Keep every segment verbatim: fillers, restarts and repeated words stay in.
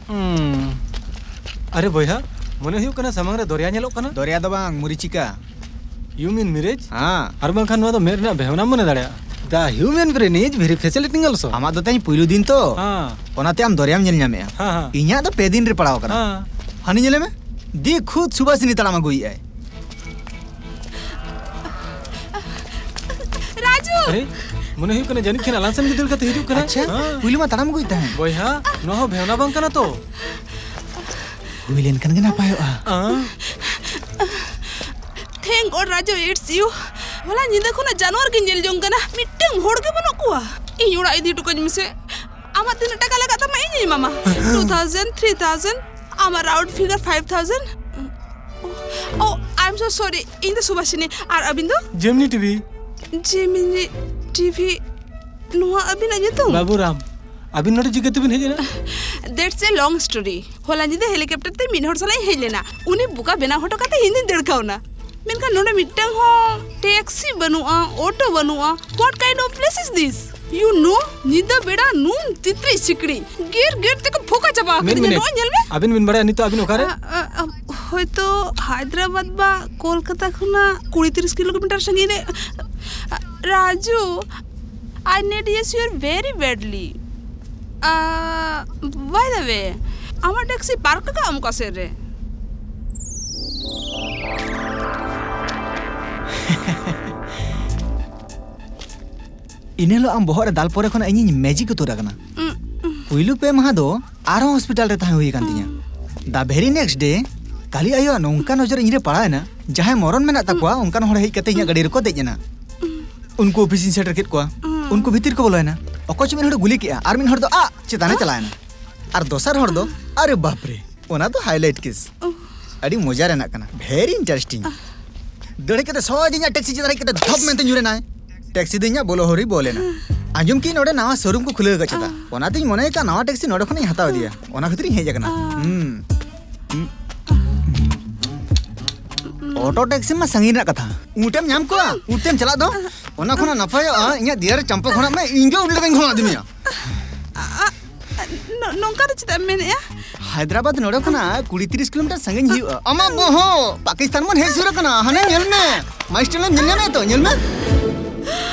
ᱦᱩᱸ᱾ ᱟᱨᱮ ᱵᱚᱭᱦᱟ, ᱢᱚᱱᱮ ᱦᱩᱭᱩᱜ ᱠᱟᱱᱟ ᱥᱟᱢᱟᱝ ᱨᱮ ᱫᱚᱨᱭᱟ ᱧᱮᱞᱚᱜ ᱠᱟᱱᱟ᱾ ᱫᱚᱨᱭᱟ ᱫᱚ ᱵᱟᱝ, ᱢᱩᱨᱤᱪᱤᱠᱟ᱾ You mean mirage? ᱦᱮᱸ᱾ ᱟᱨ ᱵᱟᱝᱠᱷᱟᱱ ᱱᱚᱣᱟ ᱫᱚ ᱢᱮᱫ ᱨᱮᱱᱟᱜ ᱵᱷᱮᱣᱱᱟᱢ ᱢᱚᱱᱮ ᱫᱟᱲᱮᱭᱟᱜᱼᱟ᱾ The human brain is very fascinating also. ᱟᱢᱟᱜ ᱫᱚ ᱛᱮᱦᱮᱧ ᱯᱩᱭᱞᱩ ᱫᱤᱱ ᱛᱚ᱾ ᱦᱮᱸ᱾ ᱚᱱᱟᱛᱮ ᱟᱢ ᱫᱚᱨᱭᱟᱢ ᱧᱮᱞ ᱧᱟᱢᱮᱜᱼᱟ᱾ ᱦᱮᱸ, ᱦᱮᱸ᱾ ᱤᱧᱟᱹᱜ ᱫᱚ ᱯᱮ ᱫᱤᱱ ᱨᱮ ᱯᱟᱲᱟᱣ ᱠᱟᱱᱟ᱾ ᱦᱮᱸ᱾ ᱦᱟᱹᱱᱤ ᱧᱮᱞᱮ ᱢᱮ, ᱫᱤ ᱠᱷᱩᱫ ᱥᱩᱵᱷᱟᱥᱤᱱᱤ ᱛᱟᱲᱟᱢ ᱟᱹᱜᱩᱭᱮᱜᱼᱟᱭ᱾ ᱨᱟᱡᱩ! ᱟᱨᱮ, ᱢᱚᱱᱮ ᱦᱩᱭᱩᱜ ᱠᱟᱱᱟ ᱡᱟᱹᱱᱤᱡ ᱠᱷᱟᱱ ᱟᱞᱟᱝ ᱥᱮᱱ ᱜᱮ ᱫᱟᱹᱲ ᱠᱟᱛᱮ ᱦᱤᱡᱩᱜ ᱠᱟᱱᱟ᱾ ᱟᱪᱪᱷᱟ, ᱦᱮᱸ᱾ ᱯᱩᱭᱞᱩ ᱢᱟ ᱛᱟᱲᱟᱢ ᱟᱹᱜᱩᱭᱮᱫ ᱛᱟᱦᱮᱸᱫ᱾ ᱵᱚᱭᱦᱟ, ᱱᱚᱣᱟ ᱦᱚᱸ ᱵᱷᱮᱣᱱᱟ ᱵᱟᱝ ᱠᱟᱱᱟ ᱛᱚ? ᱦᱩᱭ ᱞᱮᱱᱠᱷᱟᱱ ᱜᱮ ᱱᱟᱯᱟᱭᱚᱜᱼᱟ᱾ ᱟᱸ? Thank God, Raju, it's you. ᱦᱚᱞᱟ ᱧᱤᱫᱟᱹ ᱠᱷᱚᱱᱟᱜ ᱡᱟᱱᱣᱟᱨ ᱜᱮ ᱧᱮᱞ ᱡᱚᱝ ᱠᱟᱱᱟ, ᱢᱤᱫᱴᱟᱝ ᱦᱚᱲ ᱜᱮ ᱵᱟᱹᱱᱩᱜ ᱠᱚᱣᱟ᱾ ᱤᱧ ᱚᱲᱟᱜ ᱤᱫᱤ ᱦᱚᱴᱚ ᱠᱟᱹᱧ ᱢᱮᱥᱮ᱾ ᱟᱢᱟᱜ ᱛᱤᱱᱟᱹᱜ ᱴᱟᱠᱟ ᱞᱟᱜᱟᱜ ᱛᱟᱢᱟ, ᱤᱧᱤᱧ ᱮᱢᱟᱢᱟ᱾ Two thousand, three thousand, ᱟᱢᱟᱜ round figure five thousand. Oh, I'm so sorry. ᱤᱧ ᱫᱚ ᱥᱩᱵᱷᱟᱥᱤᱱᱤ᱾ ᱟᱨ ᱟᱹᱵᱤᱱ ᱫᱚ? Gemini TV. Gemini TV. ᱱᱚᱣᱟ ᱟᱹᱵᱤᱱᱟᱜ ᱧᱩᱛᱩᱢ? ᱵᱟᱹᱵᱩᱨᱟᱢ᱾ ᱟᱹᱵᱤᱱ ᱱᱚᱰᱮ ᱪᱤᱠᱟᱹ ᱛᱮᱵᱤᱱ ᱦᱮᱡ ᱮᱱᱟ? That's a long story. ᱦᱚᱞᱟ ᱧᱤᱫᱟᱹ helicopter ᱛᱮ ᱢᱤᱫ ᱦᱚᱲ ᱥᱟᱞᱟᱜ ᱤᱧ ᱦᱮᱡ ᱞᱮᱱᱟ᱾ ᱩᱱᱤ ᱵᱚᱠᱟ ᱵᱮᱱᱟᱣ ᱦᱚᱴᱚ ᱠᱟᱛᱮ ᱤᱧ ᱫᱩᱧ ᱫᱟᱹᱲ ᱠᱟᱣᱱᱟ᱾ ᱢᱮᱱᱠᱷᱟᱱ ᱱᱚᱰᱮ ᱢᱤᱫᱴᱟᱝ ᱦᱚᱸ taxi ᱵᱟᱹᱱᱩᱜᱼᱟ, auto ᱵᱟᱹᱱᱩᱜᱼᱟ᱾ What kind of place is this? You know, ᱧᱤᱫᱟᱹ ᱵᱮᱲᱟ ᱱᱩᱱ ᱛᱤᱛᱨᱤ ᱥᱤᱠᱲᱤᱡ ᱜᱮᱨ ᱜᱮᱨ ᱛᱮᱠᱚ ᱯᱷᱚᱠᱟ ᱪᱟᱵᱟ ᱢᱤᱫ ᱟᱠᱟᱫᱤᱧᱟ᱾ ᱢᱤᱱᱤᱴ᱾ ᱱᱚᱜᱼᱚᱭ ᱧᱮᱞ ᱢᱮ᱾ ᱟᱹᱵᱤᱱ ᱵᱤᱱ ᱵᱟᱲᱟᱭᱟ ᱱᱤᱛᱚᱜ ᱟᱹᱵᱤᱱ ᱚᱠᱟᱨᱮ? ᱟ, ᱟ, ᱟ, ᱦᱚᱭᱛᱚ ᱦᱟᱭᱫᱨᱟᱵᱟᱫᱽ ᱵᱟ ᱠᱳᱞᱠᱟᱛᱟ ᱠᱷᱚᱱᱟᱜ ᱠᱩᱲᱤ ᱛᱤᱨᱤᱥ ᱠᱤᱞᱳᱢᱤᱴᱟᱨ ᱥᱟᱺᱜᱤᱧ ᱨᱮ᱾ ᱟ, Raju, I need your help very badly. ᱟ, by the way, ᱟᱢᱟᱜ taxi park ᱠᱟᱜ ᱟᱢ ᱚᱠᱟ ᱥᱮᱫ ᱨᱮ? ᱤᱱᱟᱹ ᱦᱤᱞᱳᱜ ᱟᱢ ᱵᱚᱦᱚᱜ ᱨᱮ ᱫᱟᱞ ᱯᱚᱨᱮ ᱠᱷᱚᱱᱟᱜ ᱤᱧᱤᱧ magic ᱩᱛᱟᱹᱨ ᱟᱠᱟᱱᱟ᱾ ᱩᱸ, ᱩᱸ᱾ ᱯᱩᱭᱞᱩ ᱯᱮ ᱢᱟᱦᱟ ᱫᱚ ᱟᱨᱦᱚᱸ hospital ᱨᱮ ᱛᱟᱦᱮᱸ ᱦᱩᱭ ᱟᱠᱟᱱ ᱛᱤᱧᱟ᱾ ᱩᱸ᱾ The very next day, ᱠᱟᱞᱤ ᱟᱭᱳᱣᱟᱜ ᱱᱚᱝᱠᱟ ᱱᱚᱡᱚᱨ ᱤᱧᱨᱮ ᱯᱟᱲᱟᱣ ᱮᱱᱟ, ᱡᱟᱦᱟᱸᱭ ᱢᱚᱨᱚᱱ ᱢᱮᱱᱟᱜ ᱛᱟᱠᱚᱣᱟ, ᱩᱸ᱾ ᱚᱱᱠᱟᱱ ᱦᱚᱲ ᱦᱮᱡ ᱠᱟᱛᱮ ᱤᱧᱟᱹᱜ ᱜᱟᱹᱰᱤ ᱨᱮᱠᱚ ᱫᱮᱡ ᱮᱱᱟ᱾ ᱩᱸ᱾ ᱩᱱᱠᱩ office ᱤᱧ ᱥᱮᱴᱮᱨ ᱠᱮᱫ ᱠᱚᱣᱟ᱾ ᱩᱸ᱾ ᱩᱱᱠᱩ ᱵᱷᱤᱛᱤᱨ ᱠᱚ ᱵᱚᱞᱚᱭᱮᱱᱟ᱾ ᱚᱠᱚᱭ ᱪᱚ ᱢᱤᱫ ᱦᱚᱲ ᱜᱩᱞᱤ ᱠᱮᱫᱼᱟ, ᱟᱨ ᱢᱤᱫ ᱦᱚᱲ ᱫᱚ ᱟᱜ ᱪᱮᱛᱟᱱ ᱨᱮ ᱦᱟᱸ? ᱪᱟᱞᱟᱣᱮᱱᱟ᱾ ᱟᱨ ᱫᱚᱥᱟᱨ ᱦᱚᱲ ᱫᱚ, ᱟᱨᱮ ᱵᱟᱯ ᱨᱮ, ᱚᱱᱟ ᱫᱚ highlight case᱾ ᱩᱸ᱾ ᱟᱹᱰᱤ ᱢᱚᱡᱟ ᱨᱮᱱᱟᱜ ᱠᱟᱱᱟ, very interesting᱾ ᱫᱟᱹᱲ ᱦᱮᱡ ᱠᱟᱛᱮ ᱥᱚᱡᱷᱮ ᱤᱧᱟᱹᱜ taxi ᱪᱮᱛᱟᱱ ᱨᱮ ᱦᱮᱡ ᱠᱟᱛᱮ ᱫᱷᱚᱯ ᱢᱮᱱᱛᱮ ᱧᱩᱨ ᱮᱱᱟᱭ᱾ Taxi ᱫᱚ ᱤᱧᱟᱹᱜ ᱵᱚᱞᱚ ᱦᱚᱨ ᱨᱮᱭ ᱵᱚᱞ ᱮᱱᱟ᱾ ᱟᱸᱡᱚᱢ ᱠᱮᱫ ᱱᱚᱰᱮ ᱱᱟᱣᱟ showroom ᱠᱚ ᱠᱷᱩᱞᱟᱹᱣ ᱟᱠᱟᱫ ᱪᱮᱛᱟ᱾ ᱚᱱᱟᱛᱤᱧ ᱢᱚᱱᱮ ᱟᱠᱟᱫ ᱱᱟᱣᱟ taxi ᱱᱚᱰᱮ ᱠᱷᱚᱱᱤᱧ ᱦᱟᱛᱟᱣ ᱤᱫᱤᱭᱟ᱾ ᱚᱱᱟ ᱠᱷᱟᱹᱛᱤᱨ ᱤᱧ ᱦᱮᱡ ᱟᱠᱟᱱᱟ᱾ ᱦᱩᱸ᱾ ᱦᱩᱸ᱾ Auto taxi ᱢᱟ ᱥᱟᱺᱜᱤᱧ ᱨᱮᱱᱟᱜ ᱠᱟᱛᱷᱟ᱾ ᱩᱴᱮᱢ ᱧᱟᱢ ᱠᱚᱣᱟ? ᱩᱴᱮᱢ ᱪᱟᱞᱟᱜ ᱫᱚ? ᱚᱱᱟ ᱠᱷᱚᱱᱟᱜ ᱱᱟᱯᱟᱭᱚᱜᱼᱟ, ᱤᱧᱟᱹᱜ ᱫᱮᱭᱟ ᱨᱮ ᱪᱟᱢᱯᱟ ᱜᱷᱚᱲᱟᱜ ᱢᱮ, ᱤᱧ ᱜᱮ ᱩᱱᱤ ᱞᱮᱠᱟᱧ ᱜᱷᱚᱲᱟ ᱤᱫᱤ ᱢᱮᱭᱟ᱾ ᱱᱚ-, ᱱᱚᱝᱠᱟ ᱫᱚ ᱪᱮᱫᱟᱜ ᱮᱢ ᱢᱮᱱᱮᱜᱼᱟ? ᱦᱟᱭᱫᱨᱟᱵᱟᱫ ᱱᱚᱰᱮ ᱠᱷᱚᱱᱟᱜ ᱠᱩᱲᱤ ᱛᱤᱨᱤᱥ ᱠᱤᱞᱳᱢᱤᱴᱟᱨ ᱥᱟᱺᱜᱤᱧ ᱦᱩᱭᱩᱜᱼᱟ᱾ ᱟᱢᱟᱜ ᱵᱚᱦᱚᱜ ᱯᱟᱠᱤᱥᱛᱟᱱ ᱵᱚᱱ ᱦᱮᱡ ᱥᱩᱨ ᱟᱠᱟᱱᱟ᱾ ᱦᱟᱱᱮ ᱧᱮᱞ ᱢᱮ, ᱢᱟᱭᱤᱞᱥᱴᱳᱱ ᱮᱢ ᱧᱮᱞ ᱧᱟᱢᱮᱫ ᱛᱚ? ᱧᱮᱞ ᱢᱮ᱾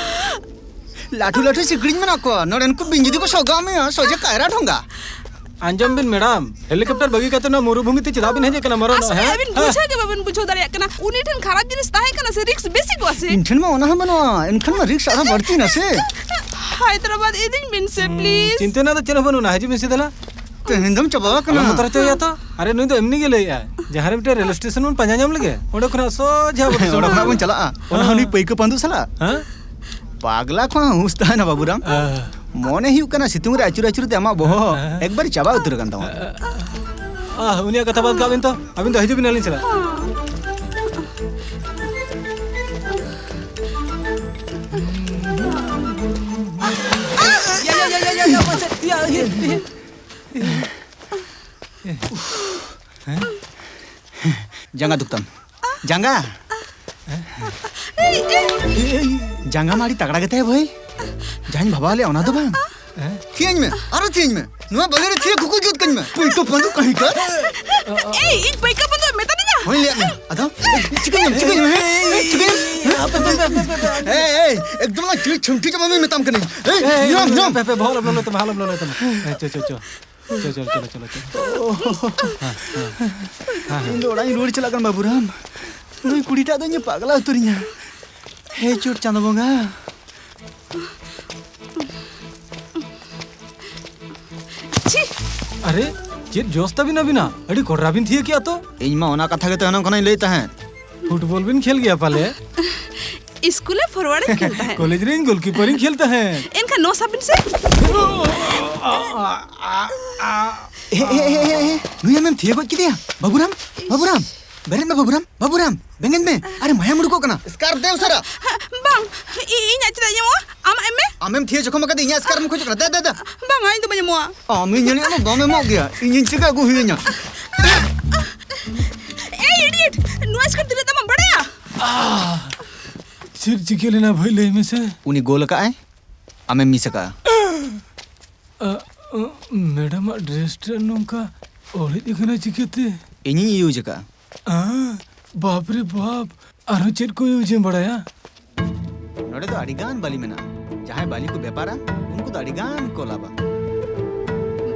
ᱞᱟᱹᱴᱩ ᱞᱟᱹᱴᱩ ᱥᱤᱠᱲᱤᱡ ᱢᱮᱱᱟᱜ ᱠᱚᱣᱟ᱾ ᱱᱚᱰᱮᱱ ᱠᱚ ᱵᱤᱧ ᱡᱩᱫᱤ ᱠᱚ ᱥᱚᱜᱟᱣ ᱢᱮᱭᱟ, ᱥᱚᱡᱷᱮ ᱠᱟᱭᱨᱟ ᱰᱷᱚᱸᱜᱟ᱾ ᱟᱸᱡᱚᱢ ᱵᱤᱱ ᱢᱮᱰᱟᱢ, ᱦᱮᱞᱤᱠᱚᱯᱴᱟᱨ ᱵᱟᱹᱜᱤ ᱠᱟᱛᱮ ᱱᱚᱣᱟ ᱢᱩᱨᱩᱵᱷᱩᱢᱤ ᱛᱮ ᱪᱮᱫᱟᱜ ᱵᱤᱱ ᱦᱮᱡ ᱟᱠᱟᱱᱟ? ᱢᱟᱨᱟᱝ ᱟᱥᱚᱞᱮ ᱦᱮᱸ? ᱟᱹᱵᱤᱱ ᱵᱩᱡᱷᱟᱹᱣ ᱜᱮ ᱵᱟᱵᱤᱱ ᱵᱩᱡᱷᱟᱹᱣ ᱫᱟᱲᱮᱭᱟᱜ ᱠᱟᱱᱟ᱾ ᱩᱱᱤ ᱴᱷᱮᱱ ᱠᱷᱟᱨᱟᱯ ᱡᱤᱱᱤᱥ ᱛᱟᱦᱮᱸ ᱠᱟᱱᱟ ᱥᱮ, ᱨᱤᱠᱥ ᱵᱮᱥᱤ ᱠᱚᱜᱼᱟ ᱥᱮ? ᱤᱧ ᱴᱷᱮᱱ ᱢᱟ ᱚᱱᱟ ᱦᱚᱸ ᱵᱟᱹᱱᱩᱜᱼᱟ, ᱮᱱᱠᱷᱟᱱ ᱢᱟ ᱨᱤᱠᱥ ᱟᱨᱦᱚᱸ ᱵᱟᱹᱲᱛᱤ ᱮᱱᱟ ᱥᱮ᱾ ᱦᱟᱭᱫᱨᱟᱵᱟᱫ ᱤᱫᱤᱧ ᱵᱤᱱ ᱥᱮ, ᱯᱞᱤᱡ᱾ ᱪᱤᱱᱛᱟᱹ ᱨᱮᱱᱟᱜ ᱫᱚ ᱪᱮᱫ ᱦᱚᱸ ᱵᱟᱹᱱᱩᱜᱼᱟ, ᱦᱤᱡᱩᱜ ᱵᱤᱱ ᱥᱮ ᱫᱮᱞᱟ᱾ ᱛᱮᱦᱮᱧ ᱫᱚᱢ ᱪᱟᱵᱟ ᱟᱠᱟᱱᱟ᱾ ᱟᱞᱚᱢ ᱵᱚᱛᱚᱨ ᱦᱚᱪᱚᱭᱟ ᱛᱚ᱾ ᱟᱨᱮ, ᱱᱩᱭ ᱫᱚ ᱮᱢᱱᱤ ᱜᱮ ᱞᱟᱹᱭᱮᱜᱼᱟᱭ᱾ ᱡᱟᱦᱟᱸ ᱨᱮ ᱢᱤᱫᱴᱮᱱ ᱨᱮᱞ ᱥᱴᱮᱥᱚᱱ ᱵᱚᱱ ᱯᱟᱸᱡᱟ ᱧᱟᱢ ᱞᱮᱜᱮ, ᱚᱸᱰᱮ ᱠᱷᱚᱱᱟᱜ ᱥᱚᱡᱷᱮ ᱟᱵᱚ ᱦᱮᱸ, ᱚᱸᱰᱮ ᱠᱷᱚᱱᱟᱜ ᱵᱚᱱ ᱪᱟᱞᱟᱜᱼᱟ᱾ ᱚᱱᱟ ᱦᱚᱸ ᱦᱮᱸ? ᱱᱩᱭ ᱯᱟᱹᱭᱠᱟᱹ ᱯᱟᱹᱱᱫᱩ ᱥᱟᱞᱟᱜ᱾ ᱦᱮᱸ? ᱯᱟᱜᱽᱞᱟ ᱠᱚᱦᱚᱸ ᱦᱩᱸᱥ ᱛᱟᱦᱮᱱᱟ, ᱵᱟᱵᱩᱨᱟᱢ᱾ ᱟᱦ᱾ ᱢᱚᱱᱮ ᱦᱩᱭᱩᱜ ᱠᱟᱱᱟ, ᱥᱤᱛᱩᱝ ᱨᱮ ᱟᱹᱪᱩᱨ ᱟᱹᱪᱩᱨ ᱛᱮ ᱟᱢᱟᱜ ᱵᱚᱦᱚᱜ ᱟᱦ᱾ ᱮᱠᱵᱟᱨ ᱪᱟᱵᱟ ᱩᱛᱟᱹᱨ ᱟᱠᱟᱱ ᱛᱟᱢᱟ᱾ ᱟᱦ, ᱩᱱᱤᱭᱟᱜ ᱠᱟᱛᱷᱟ ᱵᱟᱫ ᱠᱟᱜ ᱵᱤᱱ ᱛᱚ᱾ ᱟᱹᱵᱤᱱ ᱫᱚ ᱦᱤᱡᱩᱜ ᱵᱤᱱ ᱟᱹᱞᱤᱧ ᱥᱟᱞᱟᱜ᱾ ᱭᱟ, ᱭᱟ, ᱭᱟ, ᱭᱟ, ᱭᱟ, ᱭᱟ, ᱢᱟᱥᱮ, ᱭᱟ, ᱭᱟ, ᱭᱟ᱾ ᱡᱟᱸᱜᱟ ᱫᱩᱠ ᱛᱟᱢ᱾ ᱡᱟᱸᱜᱟ᱾ ᱡᱟᱸᱜᱟ ᱢᱟ ᱟᱹᱰᱤ ᱛᱟᱜᱲᱟ ᱜᱮᱛᱟᱭᱟ ᱵᱷᱟᱹᱭ᱾ ᱡᱟᱦᱟᱸᱧ ᱵᱷᱟᱵᱟᱣ ᱞᱮᱭᱟ ᱚᱱᱟ ᱫᱚ ᱵᱟᱝ᱾ ᱛᱷᱤᱭᱟᱹᱧ ᱢᱮ, ᱟᱨᱚ ᱛᱷᱤᱭᱟᱹᱧ ᱢᱮ᱾ ᱱᱚᱣᱟ ᱵᱟᱞᱤ ᱨᱮ ᱛᱷᱤᱭᱟᱹ ᱠᱩᱠᱩ ᱡᱩᱛ ᱠᱟᱹᱧ ᱢᱮ᱾ ᱯᱩᱭᱴᱩ ᱯᱟᱹᱰᱩ ᱠᱟᱹᱦᱤ ᱠᱟᱱ᱾ ᱮᱭ, ᱤᱧ ᱯᱟᱹᱭᱠᱟᱹ ᱯᱟᱹᱰᱩ ᱢᱮᱛᱟ ᱫᱤᱧᱟ? ᱦᱳᱭ, ᱞᱟᱹᱭᱟᱫ ᱢᱮ᱾ ᱟᱫᱚ ᱪᱤᱠᱟᱹᱧ ᱢᱮ, ᱪᱤᱠᱟᱹᱧ ᱢᱮ, ᱦᱮᱸ? ᱪᱤᱠᱟᱹᱧ ᱢᱮ? ᱦᱟᱯᱮ, ᱦᱟᱯᱮ, ᱦᱟᱯᱮ, ᱦᱟᱯᱮ, ᱦᱟᱯᱮ᱾ ᱮᱭ, ᱮᱭ, ᱮᱠᱫᱚᱢ ᱞᱟᱝ ᱪᱩᱞᱤ ᱪᱷᱩᱢᱴᱤ ᱪᱟᱵᱟ ᱢᱮ ᱢᱮᱛᱟᱢ ᱠᱟᱹᱱᱟᱹᱧ᱾ ᱮᱭ, ᱮᱭ, ᱧᱟᱢ, ᱧᱟᱢ᱾ ᱦᱟᱯᱮ, ᱦᱟᱯᱮ, ᱵᱚᱦᱚᱜ ᱟᱞᱚᱢ ᱞᱚᱞᱚᱭ ᱛᱟᱢᱟ, ᱦᱟᱞᱚᱢ ᱞᱚᱞᱚᱭ ᱛᱟᱢᱟ᱾ ᱦᱮᱸ, ᱪᱚ, ᱪᱚ, ᱪᱚ᱾ ᱪᱚ, ᱪᱚ, ᱪᱚᱞᱚ, ᱪᱚᱞᱚ, ᱪᱚᱞᱚ᱾ ᱤᱧ ᱫᱚ ᱚᱲᱟᱜ ᱤᱧ ᱨᱩᱣᱟᱹᱲ ᱪᱟᱞᱟᱜ ᱠᱟᱱᱟ, ᱵᱟᱹᱵᱩᱨᱟᱢ᱾ ᱱᱩᱭ ᱠᱩᱲᱤᱴᱟᱜ ᱫᱚ ᱤᱧᱮ ᱯᱟᱜᱽᱞᱟ ᱩᱛᱟᱹᱨᱤᱧᱟ᱾ ᱦᱮ ᱪᱳᱴ ᱪᱟᱸᱫᱚ ᱵᱚᱸᱜᱟ᱾ ᱪᱷᱤ! ᱟᱨᱮ, ᱪᱮᱫ ᱡᱚᱥ ᱛᱟᱵᱤᱱ ᱟᱹᱵᱤᱱᱟᱜ? ᱟᱹᱰᱤ ᱠᱚᱰᱨᱟ ᱵᱤᱱ ᱛᱷᱤᱭᱟᱹ ᱠᱮᱜᱼᱟ ᱛᱚ᱾ ᱤᱧ ᱢᱟ ᱚᱱᱟ ᱠᱟᱛᱷᱟ ᱜᱮᱛᱚ ᱮᱱᱟᱝ ᱠᱷᱚᱱᱟᱜ ᱤᱧ ᱞᱟᱹᱭᱮᱫ ᱛᱟᱦᱮᱸᱫ᱾ ᱯᱷᱩᱴᱵᱚᱞ ᱵᱤᱱ ᱠᱷᱮᱞ ᱜᱮᱭᱟ ᱯᱟᱞᱮ? ᱤᱥᱠᱩᱞ ᱨᱮ ᱯᱷᱚᱨᱣᱟᱨᱰ ᱤᱧ ᱠᱷᱮᱞ ᱛᱟᱦᱮᱸᱫ᱾ ᱠᱚᱞᱮᱡᱽ ᱨᱮ ᱤᱧ ᱜᱳᱞᱠᱤᱯᱟᱨ ᱤᱧ ᱠᱷᱮᱞ ᱛᱟᱦᱮᱸᱫ᱾ ᱮᱱᱠᱷᱟᱱ ᱱᱚᱣᱟ ᱥᱟᱵ ᱵᱤᱱ ᱥᱮ᱾ ᱮ, ᱮ, ᱮ, ᱮ, ᱮ, ᱱᱩᱭ ᱟᱢᱮᱢ ᱛᱷᱤᱭᱟᱹ ᱜᱚᱡ ᱠᱮᱫᱮᱭᱟ? ᱵᱟᱹᱵᱩᱨᱟᱢ, ᱵᱟᱹᱵᱩᱨᱟᱢ, ᱵᱮᱨᱮᱫ ᱢᱮ ᱵᱟᱹᱵᱩᱨᱟᱢ, ᱵᱟᱹᱵᱩᱨᱟᱢ, ᱵᱮᱸᱜᱮᱫ ᱢᱮ᱾ ᱟᱨᱮ, ᱢᱟᱭᱟᱢ ᱩᱰᱩᱠᱚᱜ ᱠᱟᱱᱟ᱾ ᱥᱠᱟᱨᱯ ᱫᱮ ᱩᱥᱟᱹᱨᱟ᱾ ᱵᱟᱝ, ᱤ-, ᱤᱧᱟᱜ ᱪᱮᱫᱟᱜ ᱤᱧ ᱮᱢᱚᱜᱼᱟ? ᱟᱢᱟᱜ ᱮᱢ ᱢᱮ᱾ ᱟᱢᱮᱢ ᱛᱷᱤᱭᱟᱹ ᱡᱚᱠᱷᱚᱱ ᱠᱟᱛᱮ ᱤᱧᱟᱜ ᱥᱠᱟᱨᱯ ᱮᱢ ᱠᱷᱚᱡᱚᱜ ᱠᱟᱱᱟ? ᱫᱮ, ᱫᱮ, ᱫᱮ᱾ ᱵᱟᱝᱟ, ᱤᱧ ᱫᱚ ᱵᱟᱹᱧ ᱮᱢᱚᱜᱼᱟ᱾ ᱟᱢᱤᱧ ᱧᱮᱞᱮᱫ ᱢᱮ, ᱵᱟᱢ ᱮᱢᱚᱜ ᱜᱮᱭᱟ᱾ ᱤᱧᱤᱧ ᱪᱤᱠᱟ ᱟᱹᱜᱩ ᱦᱩᱭᱟᱹᱧᱟ? ᱮᱭ ᱤᱰᱤᱭᱮᱴ, ᱱᱚᱣᱟ ᱥᱠᱟᱨᱯ ᱛᱤᱱᱟᱹᱜ ᱫᱟᱢ ᱟᱢ ᱵᱟᱲᱟᱭᱟ? ᱪᱮᱫ ᱪᱤᱠᱟᱹ ᱞᱮᱱᱟ ᱵᱷᱟᱹᱭ, ᱞᱟᱹᱭ ᱢᱮᱥᱮ? ᱩᱱᱤ ᱜᱳᱞ ᱟᱠᱟᱜᱼᱟᱭ, ᱟᱢᱮᱢ ᱢᱤᱥ ᱟᱠᱟᱜᱼᱟ᱾ ᱟ, ᱢᱮᱰᱟᱢᱟᱜ ᱰᱨᱮᱥ ᱨᱮ ᱱᱚᱝᱠᱟ ᱚᱲᱮᱡ ᱟᱠᱟᱱᱟ ᱪᱤᱠᱟᱹᱛᱮ? ᱤᱧᱤᱧ ᱤᱭᱩᱡᱽ ᱟᱠᱟᱫᱼᱟ᱾ ᱟᱸ, ᱵᱟᱯ ᱨᱮ ᱵᱟᱯ, ᱟᱨᱦᱚᱸ ᱪᱮᱫ ᱠᱚ ᱤᱭᱩᱡᱽ ᱮᱢ ᱵᱟᱲᱟᱭᱟ? ᱱᱚᱰᱮ ᱫᱚ ᱟᱹᱰᱤ ᱜᱟᱱ ᱵᱟᱹᱞᱤ ᱢᱮᱱᱟᱜᱼᱟ᱾ ᱡᱟᱦᱟᱸᱭ ᱵᱟᱹᱞᱤ ᱠᱚ ᱵᱮᱯᱟᱨᱟ, ᱩᱱᱠᱩ ᱫᱚ ᱟᱹᱰᱤ ᱜᱟᱱ ᱠᱚ ᱞᱟᱵᱟ᱾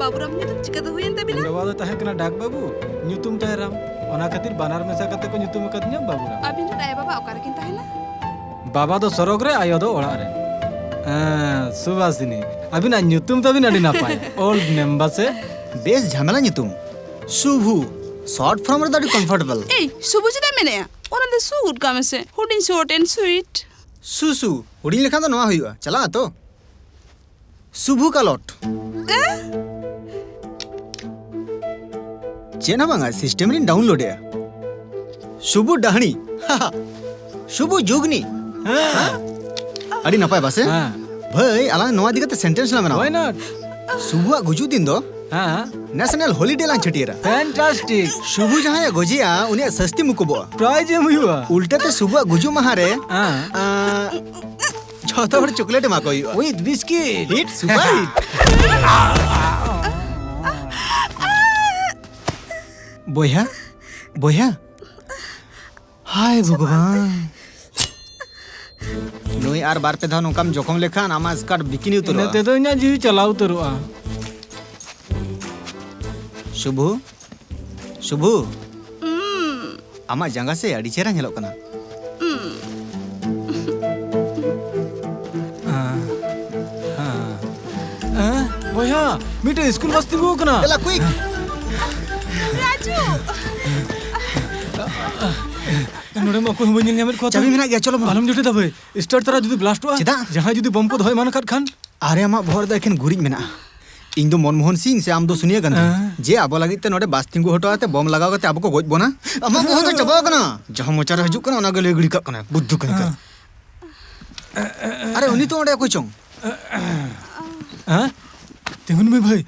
ᱵᱟᱵᱩᱨᱟᱢ ᱧᱩᱛᱩᱢ ᱪᱤᱠᱟᱹ ᱫᱚ ᱦᱩᱭᱮᱱ ᱛᱟᱵᱤᱱᱟ? ᱤᱧ ᱵᱟᱵᱟ ᱫᱚ ᱛᱟᱦᱮᱸ ᱠᱟᱱᱟ ᱰᱟᱠ ᱵᱟᱹᱵᱩ, ᱧᱩᱛᱩᱢ ᱛᱟᱭ ᱨᱟᱢ᱾ ᱚᱱᱟ ᱠᱷᱟᱹᱛᱤᱨ ᱵᱟᱱᱟᱨ ᱢᱮᱥᱟ ᱠᱟᱛᱮ ᱠᱚ ᱧᱩᱛᱩᱢ ᱟᱠᱟᱫᱤᱧᱟ ᱵᱟᱵᱩᱨᱟᱢ᱾ ᱟᱹᱵᱤᱱ ᱨᱮᱱ ᱟᱭᱳ ᱵᱟᱵᱟ ᱚᱠᱟ ᱨᱮᱠᱤᱱ ᱛᱟᱦᱮᱱᱟ? ᱵᱟᱵᱟ ᱫᱚ ᱥᱚᱨᱚᱜᱽ ᱨᱮ, ᱟᱭᱳ ᱫᱚ ᱚᱲᱟᱜ ᱨᱮ᱾ ᱦᱮᱸ, ᱥᱩᱵᱷᱟᱥᱤᱱᱤ, ᱟᱹᱵᱤᱱᱟᱜ ᱧᱩᱛᱩᱢ ᱛᱟᱹᱵᱤᱱ ᱟᱹᱰᱤ ᱱᱟᱯᱟᱭ᱾ ᱳᱞᱰ ᱱᱮᱢ ᱵᱟᱥᱮ? ᱵᱮᱥ ᱡᱷᱟᱢᱮᱞᱟ ᱧᱩᱛᱩᱢ, ᱥᱩᱵᱷᱩ᱾ ᱥᱚᱨᱴ ᱯᱷᱚᱨᱢ ᱨᱮᱫᱚ ᱟᱹᱰᱤ ᱠᱚᱢᱯᱷᱚᱨᱴᱮᱵᱚᱞ᱾ ᱮᱭ, ᱥᱩᱵᱷᱩ ᱪᱮᱫᱟᱜ ᱢᱮᱱᱮᱜᱼᱟ? ᱚᱱᱟ ᱫᱚ ᱥᱩ ᱜᱩᱰ ᱠᱟᱜ ᱢᱮᱥᱮ, ᱦᱩᱰᱤᱧ ᱥᱚᱨᱴ ᱮᱱᱰ ᱥᱩᱭᱤᱴ᱾ ᱥᱩᱥᱩ, ᱦᱩᱰᱤᱧ ᱞᱮᱠᱷᱟᱱ ᱫᱚ ᱱᱚᱣᱟ ᱦᱩᱭᱩᱜᱼᱟ, ᱪᱟᱞᱟᱜᱼᱟ ᱛᱚ? ᱥᱩᱵᱷᱩ ᱠᱟᱞᱚᱴ᱾ ᱪᱮᱫ ᱦᱚᱸ ᱵᱟᱝᱟ, ᱥᱤᱥᱴᱮᱢ ᱨᱤᱧ ᱰᱟᱣᱩᱱᱞᱳᱰ ᱮᱜᱼᱟ᱾ ᱥᱩᱵᱷᱩ ᱰᱟᱦᱲᱤ᱾ ᱥᱩᱵᱷᱩ ᱡᱩᱜᱽᱱᱤ᱾ ᱦᱮᱸ᱾ ᱟᱹᱰᱤ ᱱᱟᱯᱟᱭ ᱵᱟᱥᱮ? ᱦᱮᱸ᱾ ᱵᱷᱟᱹᱭ, ᱟᱞᱟᱝ ᱱᱚᱣᱟ ᱤᱫᱤ ᱠᱟᱛᱮ ᱥᱮᱱᱴᱮᱱᱥ ᱞᱟᱝ ᱵᱮᱱᱟᱣᱟ᱾ Why not? ᱥᱩᱵᱷᱩᱣᱟᱜ ᱜᱩᱡᱩᱜ ᱫᱤᱱ ᱫᱚ ᱦᱮᱸ᱾ ᱱᱮᱥᱱᱟᱞ ᱦᱚᱞᱤᱰᱮ ᱞᱟᱝ ᱪᱷᱟᱹᱴᱭᱟᱹᱨᱟ᱾ Fantastic. ᱥᱩᱵᱷᱩ ᱡᱟᱦᱟᱸᱭᱮ ᱜᱚᱡᱮᱭᱟ, ᱩᱱᱤᱭᱟᱜ ᱥᱟᱹᱥᱛᱤ ᱢᱩᱠᱩᱵᱚᱜᱼᱟ᱾ ᱯᱨᱟᱭᱤᱡᱽ ᱮᱢ ᱦᱩᱭᱩᱜᱼᱟ᱾ ᱩᱞᱴᱟᱹᱛᱮ ᱥᱩᱵᱷᱩᱣᱟᱜ ᱜᱩᱡᱩᱜ ᱢᱟᱦᱟ ᱨᱮ, ᱦᱮᱸ᱾ ᱟᱸ, ᱡᱷᱚᱛᱚ ᱦᱚᱲ ᱪᱚᱠᱞᱮᱴ ᱮᱢᱟ ᱠᱚ ᱦᱩᱭᱩᱜᱼᱟ᱾ With biscuit. Hit, super hit. ᱵᱚᱭᱦᱟ, ᱵᱚᱭᱦᱟ᱾ ᱦᱟᱭ ᱵᱷᱚᱜᱚᱵᱟᱱ᱾ ᱱᱩᱭ ᱟᱨ ᱵᱟᱨ ᱯᱮ ᱫᱷᱟᱣ ᱱᱚᱝᱠᱟᱢ ᱡᱚᱠᱷᱚᱢ ᱞᱮᱠᱷᱟᱱ ᱟᱢᱟᱜ ᱥᱠᱟᱨᱴ ᱵᱤᱠᱤᱱᱤ ᱤᱱᱟᱹ ᱩᱛᱟᱹᱨᱚᱜᱼᱟ᱾ ᱛᱮᱫᱚ ᱤᱧᱟᱜ ᱡᱤᱣᱤ ᱪᱟᱞᱟᱣ ᱩᱛᱟᱹᱨᱚᱜᱼᱟ᱾ ᱥᱩᱵᱷᱩ, ᱥᱩᱵᱷᱩ᱾ ᱟᱢᱟᱜ ᱡᱟᱸᱜᱟ ᱥᱮ ᱟᱹᱰᱤ ᱪᱮᱦᱨᱟ ᱧᱮᱞᱚᱜ ᱠᱟᱱᱟ᱾ ᱦᱮᱸ, ᱵᱚᱭᱦᱟ, ᱢᱤᱫᱴᱮᱡ ᱥᱠᱩᱞ ᱵᱟᱥ ᱛᱤᱸᱜᱩ ᱟᱠᱟᱱᱟ᱾ ᱫᱮᱞᱟ, quick᱾ ᱨᱟᱡᱩ! ᱱᱚᱰᱮ ᱢᱟ ᱚᱠᱚᱭ ᱦᱚᱸ ᱵᱟᱹᱧ ᱧᱮᱞ ᱧᱟᱢᱮᱫ ᱠᱚᱣᱟ ᱛᱚ᱾ ᱪᱟᱹᱵᱤ ᱢᱮᱱᱟᱜ ᱜᱮᱭᱟ, ᱪᱚᱞᱚ ᱵᱚᱱ᱾ ᱟᱞᱚᱢ ᱡᱚᱴᱮᱫᱟ ᱵᱷᱟᱹᱭ, start ᱛᱚᱨᱟ ᱡᱩᱫᱤ blastᱚᱜᱼᱟ᱾ ᱪᱮᱫᱟᱜ? ᱡᱟᱦᱟᱸᱭ ᱡᱩᱫᱤ ᱵᱚᱢ ᱠᱚ ᱫᱚᱦᱚ ᱮᱢᱟᱱ ᱟᱠᱟᱫ ᱠᱷᱟᱱ? ᱟᱨᱮ, ᱟᱢᱟᱜ ᱵᱚᱦᱚᱜ ᱨᱮᱫᱚ ᱮᱠᱷᱮᱱ ᱜᱩᱨᱤᱡ ᱢᱮᱱᱟᱜᱼᱟ᱾ ᱤᱧ ᱫᱚ ᱢᱚᱱᱢᱳᱦᱚᱱ ᱥᱤᱝ ᱥᱮ ᱟᱢ ᱫᱚ ᱥᱳᱱᱤᱭᱟ ᱜᱟᱱᱫᱷᱤ? ᱦᱮᱸ᱾ ᱡᱮ ᱟᱵᱚ ᱞᱟᱹᱜᱤᱫ ᱛᱮ ᱱᱚᱰᱮ ᱵᱟᱥ ᱛᱤᱸᱜᱩ ᱦᱚᱴᱚ ᱠᱟᱛᱮ ᱵᱚᱢ ᱞᱟᱜᱟᱣ ᱠᱟᱛᱮ ᱟᱵᱚ ᱠᱚ ᱜᱚᱡ ᱵᱚᱱᱟ? ᱟᱢᱟᱜ ᱵᱚᱦᱚᱜ ᱫᱚ ᱪᱟᱵᱟ ᱟᱠᱟᱱᱟ᱾ ᱡᱟᱦᱟᱸ ᱢᱚᱪᱟ ᱨᱮ ᱦᱤᱡᱩᱜ ᱠᱟᱱᱟ, ᱚᱱᱟ ᱜᱮ ᱞᱟᱹᱭ ᱜᱤᱰᱤ ᱠᱟᱜ ᱠᱟᱱᱟ᱾ ᱵᱩᱫᱽᱫᱷᱩ ᱠᱟᱹᱦᱤ ᱠᱟᱱ᱾ ᱦᱮᱸ᱾ ᱟᱨᱮ, ᱩᱱᱤ ᱛᱚ ᱚᱸᱰᱮ ᱚᱠᱚᱭ ᱪᱚᱝ᱾ ᱦᱮᱸ? ᱛᱤᱸᱜᱩᱱ ᱢᱮ ᱵᱷᱟᱹᱭ,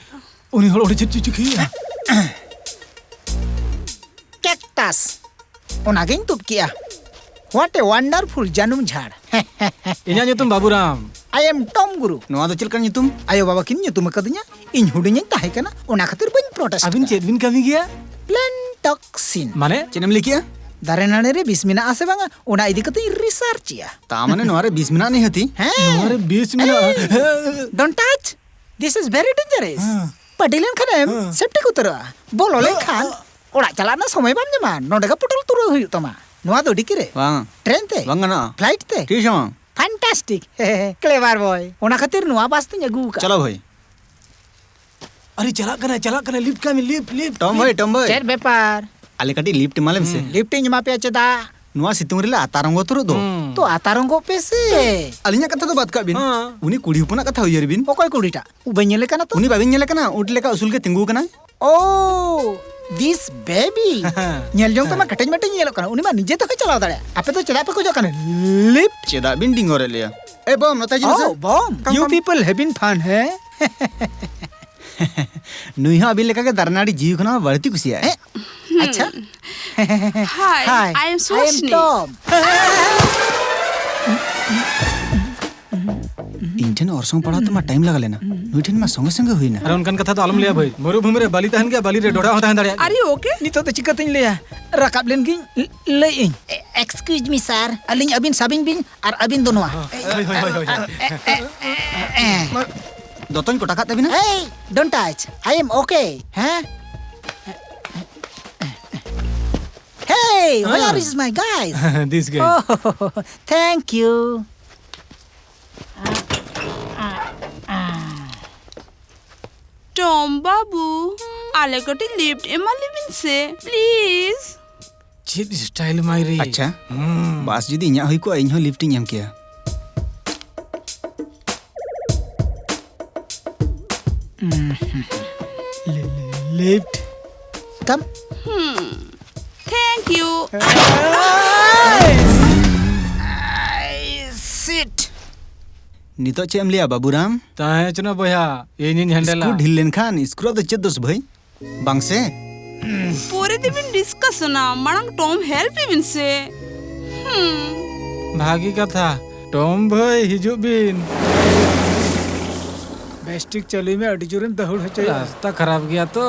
ᱩᱱᱤ ᱦᱚᱲ ᱚᱸᱰᱮ ᱪᱮᱫ ᱪᱚᱭ ᱪᱤᱠᱟᱹᱭᱮᱫᱼᱟ? ᱠᱮᱠᱴᱟᱥ᱾ ᱚᱱᱟᱜᱤᱧ ᱛᱩᱫ ᱠᱮᱜᱼᱟ᱾ What a wonderful ᱡᱟᱹᱱᱩᱢ ᱡᱷᱟᱲ᱾ ᱤᱧᱟᱹᱜ ᱧᱩᱛᱩᱢ ᱵᱟᱵᱩᱨᱟᱢ᱾ I am Tom ᱵᱩᱨᱩ᱾ ᱱᱚᱣᱟ ᱫᱚ ᱪᱮᱫ ᱞᱮᱠᱟᱱ ᱧᱩᱛᱩᱢ? ᱟᱭᱳ ᱵᱟᱵᱟ ᱠᱤᱱ ᱧᱩᱛᱩᱢ ᱟᱠᱟᱫᱤᱧᱟ, ᱤᱧ ᱦᱩᱰᱤᱧᱤᱧ ᱛᱟᱦᱮᱸ ᱠᱟᱱᱟ, ᱚᱱᱟ ᱠᱷᱟᱹᱛᱤᱨ ᱵᱟᱹᱧ ᱯᱨᱚᱴᱮᱥᱴ ᱟᱹᱵᱤᱱ ᱟᱠᱟᱫᱟ᱾ ᱪᱮᱫ ᱵᱤᱱ ᱠᱟᱹᱢᱤ ᱜᱮᱭᱟ? ᱯᱞᱮᱱᱴᱚᱠᱥᱤᱱ᱾ ᱢᱟᱱᱮ? ᱪᱮᱫ ᱮᱢ ᱞᱟᱹᱭ ᱠᱮᱜᱼᱟ? ᱫᱟᱨᱮ ᱱᱟᱹᱲᱤ ᱨᱮ ᱵᱤᱥ ᱢᱮᱱᱟᱜᱼᱟ ᱥᱮ ᱵᱟᱝᱟ, ᱚᱱᱟ ᱤᱫᱤ ᱠᱟᱛᱮ ᱤᱧ ᱨᱤᱥᱟᱨᱪ ᱮᱜᱼᱟ᱾ ᱛᱟ ᱢᱟᱱᱮ ᱱᱚᱣᱟ ᱨᱮ ᱵᱤᱥ ᱢᱮᱱᱟᱜᱼᱟ ᱱᱤᱦᱟᱹᱛᱤ? ᱦᱮᱸ᱾ ᱱᱚᱣᱟ ᱨᱮ ᱵᱤᱥ ᱢᱮᱱᱟᱜᱼᱟ? Hey, don't touch. This is very dangerous. ᱦᱮᱸ᱾ ᱯᱟᱹᱴᱤ ᱞᱮᱱᱠᱷᱟᱱᱮᱢ ᱦᱮᱸ᱾ ᱥᱮᱯᱴᱤ ᱠᱚ ᱩᱛᱟᱹᱨᱚᱜᱼᱟ᱾ ᱵᱚᱞᱚ ᱞᱮᱱᱠᱷᱟᱱ ᱚᱲᱟᱜ ᱪᱟᱞᱟᱜ ᱨᱮᱱᱟᱜ ᱥᱚᱢᱚᱭ ᱵᱟᱢ ᱧᱟᱢᱟ᱾ ᱱᱚᱰᱮ ᱜᱮ ᱯᱩᱴᱩᱨ ᱛᱩᱨᱟᱹᱣ ᱦᱩᱭᱩᱜ ᱛᱟᱢᱟ᱾ ᱱᱚᱣᱟ ᱫᱚ ᱰᱤᱠᱤ ᱨᱮ᱾ ᱵᱟᱝ᱾ ᱴᱨᱮᱱ ᱛᱮ᱾ ᱵᱟᱝ ᱜᱟᱱᱚᱜᱼᱟ᱾ ᱯᱷᱞᱟᱭᱤᱴ ᱛᱮ᱾ ᱛᱤᱥ ᱦᱚᱸ᱾ ᱯᱷᱟᱱᱴᱟᱥᱴᱤᱠ᱾ ᱠᱞᱮᱵᱟᱨ ᱵᱚᱭ᱾ ᱚᱱᱟ ᱠᱷᱟᱹᱛᱤᱨ ᱱᱚᱣᱟ ᱵᱟᱥ ᱛᱤᱧ ᱟᱹᱜᱩ ᱟᱠᱟᱫ᱾ ᱪᱚᱞᱚ ᱵᱷᱟᱹᱭ᱾ ᱟᱨᱮ, ᱪᱟᱞᱟᱜ ᱠᱟᱱᱟ, ᱪᱟᱞᱟᱜ ᱠᱟᱱᱟ, ᱞᱤᱯᱷᱴ ᱠᱟᱜ ᱢᱮ, ᱞᱤᱯᱷᱴ, ᱞᱤᱯᱷ, ᱴᱚᱢ ᱞᱤᱯᱷ᱾ ᱵᱷᱟᱹᱭ, ᱴᱚᱢ ᱵᱷᱟᱹᱭ᱾ ᱪᱮᱫ ᱵᱮᱯᱟᱨ? ᱟᱞᱮ ᱠᱟᱹᱴᱤᱡ ᱞᱤᱯᱷᱴ ᱮᱢᱟ ᱞᱮᱢ ᱥᱮ᱾ ᱦᱩᱸ, ᱞᱤᱯᱷᱴ ᱤᱧ ᱮᱢᱟ ᱯᱮᱭᱟ ᱪᱮᱫᱟᱜ? ᱱᱚᱣᱟ ᱥᱤᱛᱩᱝ ᱨᱮᱞᱮ ᱟᱛᱟᱨ ᱚᱸᱜᱚ ᱩᱛᱟᱹᱨᱚᱜ ᱫᱚ᱾ ᱦᱩᱸ᱾ ᱛᱚ ᱟᱛᱟᱨ ᱚᱸᱜᱚᱜ ᱯᱮ ᱥᱮ᱾ ᱟᱹᱞᱤᱧᱟᱜ ᱠᱟᱛᱷᱟ ᱫᱚ ᱵᱟᱫ ᱠᱟᱜ ᱵᱤᱱ᱾ ᱦᱮᱸ᱾ ᱩᱱᱤ ᱠᱩᱲᱤ ᱦᱚᱯᱚᱱᱟᱜ ᱠᱟᱛᱷᱟ ᱩᱭᱦᱟᱹᱨ ᱵᱤᱱ᱾ ᱚᱠᱚᱭ ᱠᱩᱲᱤᱴᱟᱜ? ᱩᱵᱟᱹᱧ ᱧᱮᱞᱮ ᱠᱟᱱᱟ ᱛᱚ? ᱩᱱᱤ ᱵᱟᱵᱤᱱ ᱧᱮᱞᱮ ᱠᱟᱱᱟ? ᱩᱸᱴ ᱞᱮᱠᱟ ᱩᱥᱩᱞ ᱜᱮ ᱛᱤᱸᱜᱩ ᱟᱠᱟᱱᱟᱭ᱾ Oh, this baby. ᱧᱮᱞ ᱡᱚᱝ ᱛᱮᱢᱟ ᱠᱮᱴᱮᱡ ᱢᱮᱴᱮᱡ ᱧᱮᱞᱚᱜ ᱠᱟᱱᱟ᱾ ᱩᱱᱤ ᱢᱟ ᱱᱤᱡᱮ ᱛᱮᱦᱚᱸᱭ ᱪᱟᱞᱟᱣ ᱫᱟᱲᱮᱭᱟᱜᱼᱟ᱾ ᱟᱯᱮ ᱫᱚ ᱪᱮᱫᱟᱜ ᱯᱮ ᱠᱷᱚᱡᱚᱜ ᱠᱟᱱᱟ? ᱞᱤᱯᱷᱴ? ᱪᱮᱫᱟᱜ ᱵᱤᱱ ᱰᱤᱝᱜᱚᱨᱮᱫ ᱞᱮᱭᱟ? ᱮ ᱵᱚᱢ, ᱱᱚᱛᱮ ᱦᱤᱡᱩᱜ ᱢᱮᱥᱮ᱾ Oh, Bom. You people having fun, ᱦᱮᱸ? ᱱᱩᱭ ᱦᱚᱸ ᱟᱹᱵᱤᱱ ᱞᱮᱠᱟᱜᱮ ᱫᱟᱨᱮ ᱱᱟᱹᱲᱤ ᱡᱤᱣᱤ ᱠᱷᱚᱱᱟᱜ ᱦᱚᱸ ᱵᱟᱹᱲᱛᱤ ᱠᱩᱥᱤᱭᱟᱜᱼᱟᱭ᱾ ᱦᱮᱸ? ᱟᱪᱪᱷᱟ᱾ Hi, high, I am I am Suhasini. ᱴᱚᱢ᱾ ᱤᱧ ᱴᱷᱮᱱ ᱚᱨᱥᱚᱝ ᱯᱟᱲᱟᱣ ᱛᱮᱢᱟ ᱴᱟᱭᱤᱢ ᱞᱟᱜᱟ ᱞᱮᱱᱟ, ᱱᱩᱭ ᱴᱷᱮᱱ ᱢᱟ ᱥᱚᱸᱜᱮ ᱥᱚᱸᱜᱮ ᱦᱩᱭᱱᱟ᱾ ᱟᱨ ᱚᱱᱠᱟᱱ ᱠᱟᱛᱷᱟ ᱫᱚ ᱟᱞᱚᱢ ᱞᱟᱹᱭᱟ ᱵᱷᱟᱹᱭ, ᱢᱩᱨᱩᱵᱷᱩᱢᱤ ᱨᱮ ᱵᱟᱞᱤ ᱛᱟᱦᱮᱱ ᱜᱮᱭᱟ, ᱵᱟᱞᱤ ᱨᱮ ᱰᱷᱚᱰᱟ ᱦᱚᱸ ᱛᱟᱦᱮᱸ ᱫᱟᱲᱮᱭᱟᱜ ᱜᱮᱭᱟ᱾ Are you okay? ᱱᱤᱛᱚᱜ ᱫᱚ ᱪᱤᱠᱟᱹᱛᱤᱧ ᱞᱟᱹᱭᱟ? ᱨᱟᱠᱟᱵ ᱞᱮᱱ ᱜᱤᱧ, ᱞᱟᱹᱭ ᱟᱹᱧ᱾ Excuse me, sir. ᱟᱹᱞᱤᱧ ᱟᱹᱵᱤᱱ ᱥᱟᱵᱤᱧ ᱵᱤᱱ ᱟᱨ ᱟᱹᱵᱤᱱ ᱫᱚ ᱱᱚᱣᱟ᱾ ᱦᱳᱭ, ᱦᱳᱭ, ᱦᱳᱭ, ᱦᱳᱭ᱾ ᱫᱚᱛᱚᱧ ᱠᱚᱴᱟ ᱠᱟᱜ ᱛᱟᱹᱵᱤᱱᱟ? Hey, don't touch. I am okay. ᱦᱮᱸ? Hey, where is my guys? This guy. Oh, thank you. ᱴᱚᱢ ᱵᱟᱹᱵᱩ, ᱟᱞᱮ ᱠᱟᱹᱴᱤᱡ ᱞᱤᱯᱷᱴ ᱮᱢᱟ ᱞᱮᱵᱤᱱ ᱥᱮ, please. ᱪᱮᱫ ᱥᱴᱟᱭᱤᱞ ᱢᱟᱭᱨᱤ! ᱟᱪᱪᱷᱟ, ᱦᱩᱸ᱾ ᱵᱟᱥ ᱡᱩᱫᱤ ᱤᱧᱟᱹᱜ ᱦᱩᱭ ᱠᱚᱜᱼᱟ, ᱤᱧ ᱦᱚᱸ ᱞᱤᱯᱷᱴ ᱤᱧ ᱮᱢ ᱠᱮᱭᱟ᱾ ᱞᱤᱯᱷᱴ᱾ Come. ᱦᱩᱸ᱾ Thank you. ᱥᱤᱴ᱾ ᱱᱤᱛᱚᱜ ᱪᱮᱫ ᱮᱢ ᱞᱟᱹᱭᱟ, ᱵᱟᱵᱩᱨᱟᱢ? ᱛᱟᱦᱮᱸ ᱦᱚᱪᱚᱱᱟ ᱵᱚᱭᱦᱟ, ᱤᱧᱤᱧ ᱦᱮᱱᱰᱮᱞᱟ᱾ ᱥᱠᱨᱩ ᱰᱷᱤᱞ ᱞᱮᱱᱠᱷᱟᱱ ᱥᱠᱨᱩ ᱫᱚ ᱪᱮᱫ ᱫᱳᱥ ᱵᱷᱟᱹᱭ? ᱵᱟᱝ ᱥᱮ? ᱯᱚᱨᱮ ᱛᱮᱵᱤᱱ ᱰᱤᱥᱠᱟᱥᱚᱱᱟ, ᱢᱟᱲᱟᱝ ᱴᱚᱢ ᱦᱮᱞᱯ ᱮᱵᱤᱱ ᱥᱮ᱾ ᱦᱩᱸ᱾ ᱵᱷᱟᱹᱜᱤ ᱠᱟᱛᱷᱟ, ᱴᱚᱢ ᱵᱷᱟᱹᱭ ᱦᱤᱡᱩᱜ ᱵᱤᱱ᱾ ᱵᱮᱥ ᱴᱷᱤᱠ ᱪᱟᱹᱞᱩᱭ ᱢᱮ, ᱟᱹᱰᱤ ᱡᱳᱨᱮᱢ ᱫᱟᱹᱦᱩᱲ ᱦᱚᱪᱚᱭᱟ᱾ ᱨᱟᱥᱛᱟ ᱠᱷᱟᱨᱟᱯ ᱜᱮᱭᱟ ᱛᱚ᱾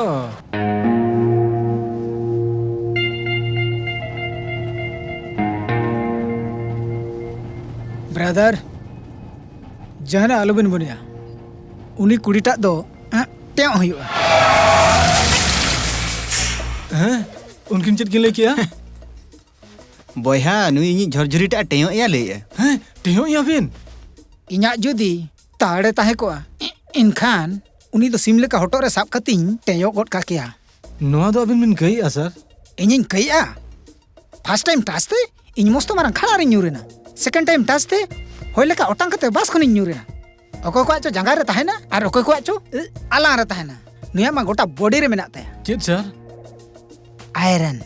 ᱵᱨᱟᱫᱟᱨ, ᱡᱟᱦᱟᱱᱟᱜ ᱟᱞᱚᱵᱤᱱ ᱢᱚᱱᱮᱭᱟ, ᱩᱱᱤ ᱠᱩᱲᱤᱴᱟᱜ ᱫᱚ ᱟᱸᱜ, ᱴᱮᱸᱜ ᱦᱩᱭᱩᱜᱼᱟ᱾ ᱦᱮᱸ? ᱩᱱᱠᱤᱱ ᱪᱮᱫ ᱠᱤᱱ ᱞᱟᱹᱭ ᱠᱮᱜᱼᱟ? ᱵᱚᱭᱦᱟ, ᱱᱩᱭ ᱤᱧᱤᱡ ᱡᱷᱚᱨᱡᱷᱩᱨᱤᱴᱟᱜ ᱮ ᱴᱮᱸᱜ ᱮᱭᱟ ᱞᱟᱹᱭᱮᱜᱼᱟ᱾ ᱦᱮᱸ? ᱴᱮᱸᱜ ᱮᱭᱟ ᱵᱤᱱ? ᱤᱧᱟᱜ ᱡᱩᱫᱤ ᱛᱟᱲᱮ ᱛᱟᱦᱮᱸ ᱠᱚᱜᱼᱟ, ᱮᱱᱠᱷᱟᱱ ᱩᱱᱤ ᱫᱚ ᱥᱤᱢ ᱞᱮᱠᱟ ᱦᱚᱴᱚᱜ ᱨᱮ ᱥᱟᱵ ᱠᱟᱛᱮᱧ ᱴᱮᱸᱜ ᱜᱚᱫ ᱠᱟ ᱠᱮᱭᱟ᱾ ᱱᱚᱣᱟ ᱫᱚ ᱟᱹᱵᱤᱱ ᱵᱤᱱ ᱠᱟᱹᱭᱮᱜᱼᱟ, ᱥᱟᱨ? ᱤᱧᱤᱧ ᱠᱟᱹᱭᱮᱜᱼᱟ? ᱯᱷᱟᱥᱴ ᱴᱟᱭᱤᱢ ᱴᱟᱪ ᱛᱮ ᱤᱧ ᱢᱚᱥᱛᱚ ᱢᱟᱨᱟᱝ ᱠᱷᱟᱲᱟ ᱨᱤᱧ ᱧᱩᱨ ᱮᱱᱟ᱾ ᱥᱮᱠᱮᱱᱰ ᱴᱟᱭᱤᱢ ᱴᱟᱪ ᱛᱮ ᱦᱚᱭ ᱞᱮᱠᱟ ᱚᱴᱟᱝ ᱠᱟᱛᱮ ᱵᱟᱥ ᱠᱷᱚᱱᱤᱧ ᱧᱩᱨ ᱮᱱᱟ᱾ ᱚᱠᱚᱭ ᱠᱚᱣᱟᱜ ᱪᱚ ᱡᱟᱸᱜᱟ ᱨᱮ ᱛᱟᱦᱮᱱᱟ ᱟᱨ ᱚᱠᱚᱭ ᱠᱚᱣᱟᱜ ᱪᱚ, ᱮ, ᱟᱞᱟᱝ ᱨᱮ ᱛᱟᱦᱮᱱᱟ᱾ ᱱᱩᱭᱟᱜ ᱢᱟ ᱜᱚᱴᱟ ᱵᱚᱰᱤ ᱨᱮ ᱢᱮᱱᱟᱜ ᱛᱟᱭᱟ᱾ ᱪᱮᱫ, sir? Iron.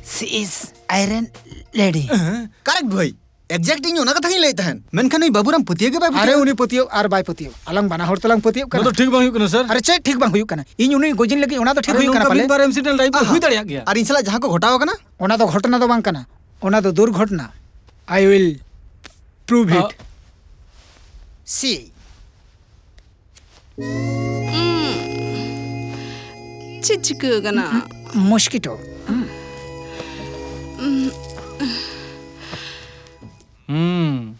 She is iron lady. ᱦᱮᱸ? ᱠᱟᱨᱮᱠᱴ ᱵᱷᱟᱹᱭ, ᱮᱠᱡᱮᱠᱴ ᱤᱧ ᱚᱱᱟ ᱠᱟᱛᱷᱟ ᱜᱤᱧ ᱞᱟᱹᱭᱮᱫ ᱛᱟᱦᱮᱸᱱ᱾ ᱢᱮᱱᱠᱷᱟᱱ ᱩᱱᱤ ᱵᱟᱹᱵᱩᱨᱟᱢ ᱯᱟᱹᱛᱭᱟᱹᱣ ᱜᱮ ᱵᱟᱭ ᱟᱨᱮ, ᱯᱟᱹᱛᱭᱟᱹᱣ᱾ ᱩᱱᱤ ᱯᱟᱹᱛᱭᱟᱹᱣ ᱟᱨ ᱵᱟᱭ ᱯᱟᱹᱛᱭᱟᱹᱣ, ᱟᱞᱟᱝ ᱵᱟᱱᱟ ᱦᱚᱲ ᱛᱮᱞᱟᱝ ᱯᱟᱹᱛᱭᱟᱹᱣ ᱠᱟᱱᱟ᱾ ᱱᱚᱣᱟ ᱫᱚ ᱴᱷᱤᱠ ᱵᱟᱝ ᱦᱩᱭᱩᱜ ᱠᱟᱱᱟ, ᱥᱟᱨ᱾ ᱟᱨᱮ, ᱪᱮᱫ ᱴᱷᱤᱠ ᱵᱟᱝ ᱦᱩᱭᱩᱜ ᱠᱟᱱᱟ? ᱤᱧ ᱩᱱᱤ ᱜᱚᱡᱤᱧ ᱞᱟᱹᱜᱤᱫ ᱚᱱᱟ ᱫᱚ ᱴᱷᱤᱠ ᱟᱨᱮ, ᱦᱩᱭᱩᱜ ᱠᱟᱱᱟ ᱱᱚᱝᱠᱟ ᱯᱟᱞᱮ? ᱢᱤᱫ ᱵᱟᱨ ᱮᱠᱥᱤᱰᱮᱱᱴ ᱞᱟᱭᱤᱯᱷ ᱨᱮ ᱟᱦᱟ᱾ ᱦᱩᱭ ᱫᱟᱲᱮᱭᱟᱜ ᱜᱮᱭᱟ᱾ ᱟᱨ ᱤᱧ ᱥᱟᱞᱟᱜ ᱡᱟᱦᱟᱸ ᱠᱚ ᱜᱷᱚᱴᱟᱣ ᱟᱠᱟᱱᱟ, ᱚᱱᱟ ᱫᱚ ᱫᱩᱨᱜᱷᱚᱴᱚᱱᱟ᱾ I will prove it. ᱟ- See. ᱪᱮᱫ ᱪᱤᱠᱟᱹ ᱟᱠᱟᱱᱟ? ᱢᱚᱥᱠᱤᱴᱳ᱾ ᱦᱩᱸ,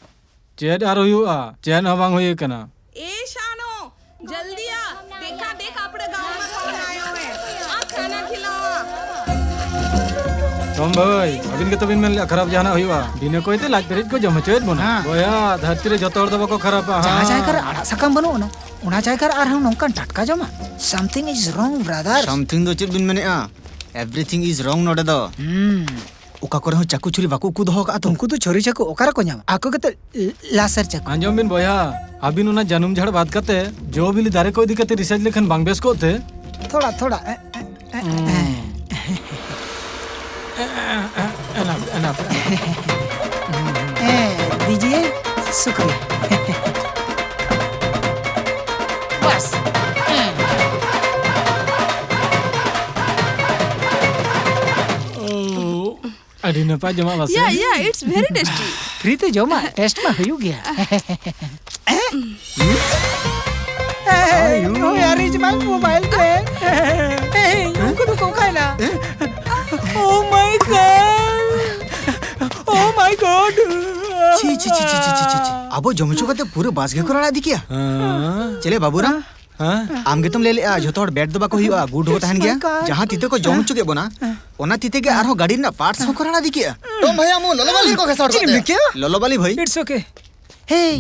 ᱪᱮᱫ ᱟᱨ ᱦᱩᱭᱩᱜᱼᱟ? ᱪᱮᱫ ᱦᱚᱸ ᱵᱟᱝ ᱦᱩᱭ ᱟᱠᱟᱱᱟ᱾ ए शानो, जल्दी आ। देखा, देख, आपणे गांव में कौन आयो है। आ, खाना खिलाओ। ᱛᱚᱢ ᱵᱷᱟᱹᱭ, ᱟᱹᱵᱤᱱ ᱜᱮᱛᱚ ᱵᱤᱱ ᱢᱮᱱ ᱞᱮᱫᱼᱟ ᱠᱷᱟᱨᱟᱯ ᱡᱟᱦᱟᱱᱟᱜ ᱦᱩᱭᱩᱜᱼᱟ᱾ ᱵᱤᱱᱟᱹ ᱠᱚᱭᱛᱮ ᱞᱟᱡ ᱯᱮᱨᱮᱡ ᱠᱚ ᱡᱚᱢ ᱦᱚᱪᱚᱭᱮᱫ ᱵᱚᱱᱟ᱾ ᱦᱮᱸ᱾ ᱵᱚᱭᱦᱟ, ᱫᱷᱟᱹᱨᱛᱤ ᱨᱮ ᱡᱚᱛᱚ ᱦᱚᱲ ᱫᱚ ᱵᱟᱠᱚ ᱠᱷᱟᱨᱟᱯᱟ᱾ ᱡᱟᱦᱟᱸ ᱦᱮᱸ᱾ ᱡᱟᱭᱜᱟ ᱨᱮ ᱟᱲᱟᱜ ᱥᱟᱠᱟᱢ ᱵᱟᱹᱱᱩᱜ ᱟᱱᱟ, ᱚᱱᱟ ᱡᱟᱭᱜᱟ ᱨᱮ ᱟᱨᱦᱚᱸ ᱱᱚᱝᱠᱟᱱ ᱴᱟᱴᱠᱟ ᱡᱚᱢᱟᱜ? Something is wrong, brother. Something ᱫᱚ ᱪᱮᱫ ᱵᱤᱱ ᱢᱮᱱᱮᱫᱼᱟ? Everything is wrong ᱱᱚᱰᱮ ᱫᱚ᱾ ᱦᱩᱸ᱾ ᱚᱠᱟ ᱠᱚᱨᱮ ᱦᱚᱸ ᱪᱟᱠᱩ ᱪᱷᱩᱨᱤ ᱵᱟᱠᱚ ᱩᱠᱩ ᱫᱚᱦᱚ ᱠᱟᱜᱼᱟ ᱛᱚ᱾ ᱩᱱᱠᱩ ᱫᱚ ᱪᱷᱩᱨᱤ ᱪᱟᱠᱩ ᱚᱠᱟ ᱨᱮᱠᱚ ᱧᱟᱢᱟ? ᱟᱠᱚ ᱜᱮᱛᱚ ᱞᱟᱥᱮᱨ ᱪᱟᱠᱩ᱾ ᱟᱸᱡᱚᱢ ᱵᱤᱱ ᱵᱚᱭᱦᱟ, ᱟᱹᱵᱤᱱ ᱚᱱᱟ ᱡᱟᱹᱱᱩᱢ ᱡᱷᱟᱲ ᱵᱟᱫ ᱠᱟᱛᱮ ᱡᱚ ᱵᱤᱞᱤ ᱫᱟᱨᱮ ᱠᱚ ᱤᱫᱤ ᱠᱟᱛᱮ ᱨᱤᱥᱟᱨᱪ ᱞᱮᱠᱷᱟᱱ ᱵᱟᱝ ᱵᱮᱥ ᱠᱚᱜ ᱛᱮ? ᱛᱷᱚᱲᱟ, ᱛᱷᱚᱲᱟ, ᱮ, ᱮ, ᱮ, ᱮ᱾ ᱦᱩᱸ᱾ Enough, enough, enough. ᱮ, ᱫᱤᱡᱤᱭᱮ, ᱥᱩᱠᱨᱤᱭᱟ᱾ ᱵᱟᱥ᱾ ᱳ, ᱟᱹᱰᱤ ᱱᱟᱯᱟᱭ ᱡᱚᱢᱟᱜ ᱵᱟᱥᱮ? Yeah, yeah, it's very tasty. Free ᱛᱮ ᱡᱚᱢᱟᱜ ᱴᱮᱥᱴ ᱢᱟ ᱦᱩᱭᱩᱜ ᱜᱮᱭᱟ᱾ ᱮ, Oh, where is my mobile phone? Hey, ᱩᱱᱠᱩ ᱫᱚᱠᱚ ᱚᱠᱟᱭᱮᱱᱟ? Oh my God! Oh my God! ᱪᱷᱤ, ᱪᱷᱤ, ᱪᱷᱤ᱾ ᱟᱵᱚ ᱡᱚᱢ ᱦᱚᱪᱚ ᱠᱟᱛᱮ ᱯᱩᱨᱟᱹ ᱵᱟᱥ ᱜᱮᱠᱚ ᱨᱟᱲᱟ ᱤᱫᱤ ᱠᱮᱭᱟ᱾ ᱦᱮᱸ? ᱪᱮᱞᱮ ᱵᱟᱵᱩᱨᱟᱢ? ᱦᱮᱸ? ᱟᱢ ᱜᱮᱛᱚᱢ ᱞᱟᱹᱭ ᱞᱮᱜᱼᱟ ᱡᱷᱚᱛᱚ ᱦᱚᱲ ᱵᱮᱰ ᱫᱚ ᱵᱟᱠᱚ ᱦᱩᱭᱩᱜᱼᱟ, ᱜᱩᱰ ᱦᱚᱸᱠᱚ ᱛᱟᱦᱮᱱ ᱜᱮᱭᱟ᱾ ᱡᱟᱦᱟᱸ ᱛᱤ ᱛᱮᱠᱚ ᱡᱚᱢ ᱦᱚᱪᱚ ᱠᱮᱫ ᱵᱚᱱᱟ, ᱚᱱᱟ ᱛᱤ ᱛᱮᱜᱮ ᱟᱨᱦᱚᱸ ᱜᱟᱹᱰᱤ ᱨᱮᱱᱟᱜ ᱯᱟᱨᱴᱥ ᱦᱚᱸᱠᱚ ᱨᱟᱲᱟ ᱤᱫᱤ ᱠᱮᱜᱼᱟ᱾ ᱴᱚᱢ ᱵᱷᱟᱭᱟ, ᱟᱢ ᱞᱚᱞᱚ ᱵᱟᱞᱤ ᱠᱚ ᱜᱷᱟᱥᱟᱣ ᱪᱮᱫ ᱮᱢ ᱞᱟᱹᱭ ᱠᱮᱜᱼᱟ? ᱞᱚᱞᱚ ᱵᱟᱞᱤ ᱵᱷᱟᱹᱭ᱾ It's okay. ᱦᱮᱭ,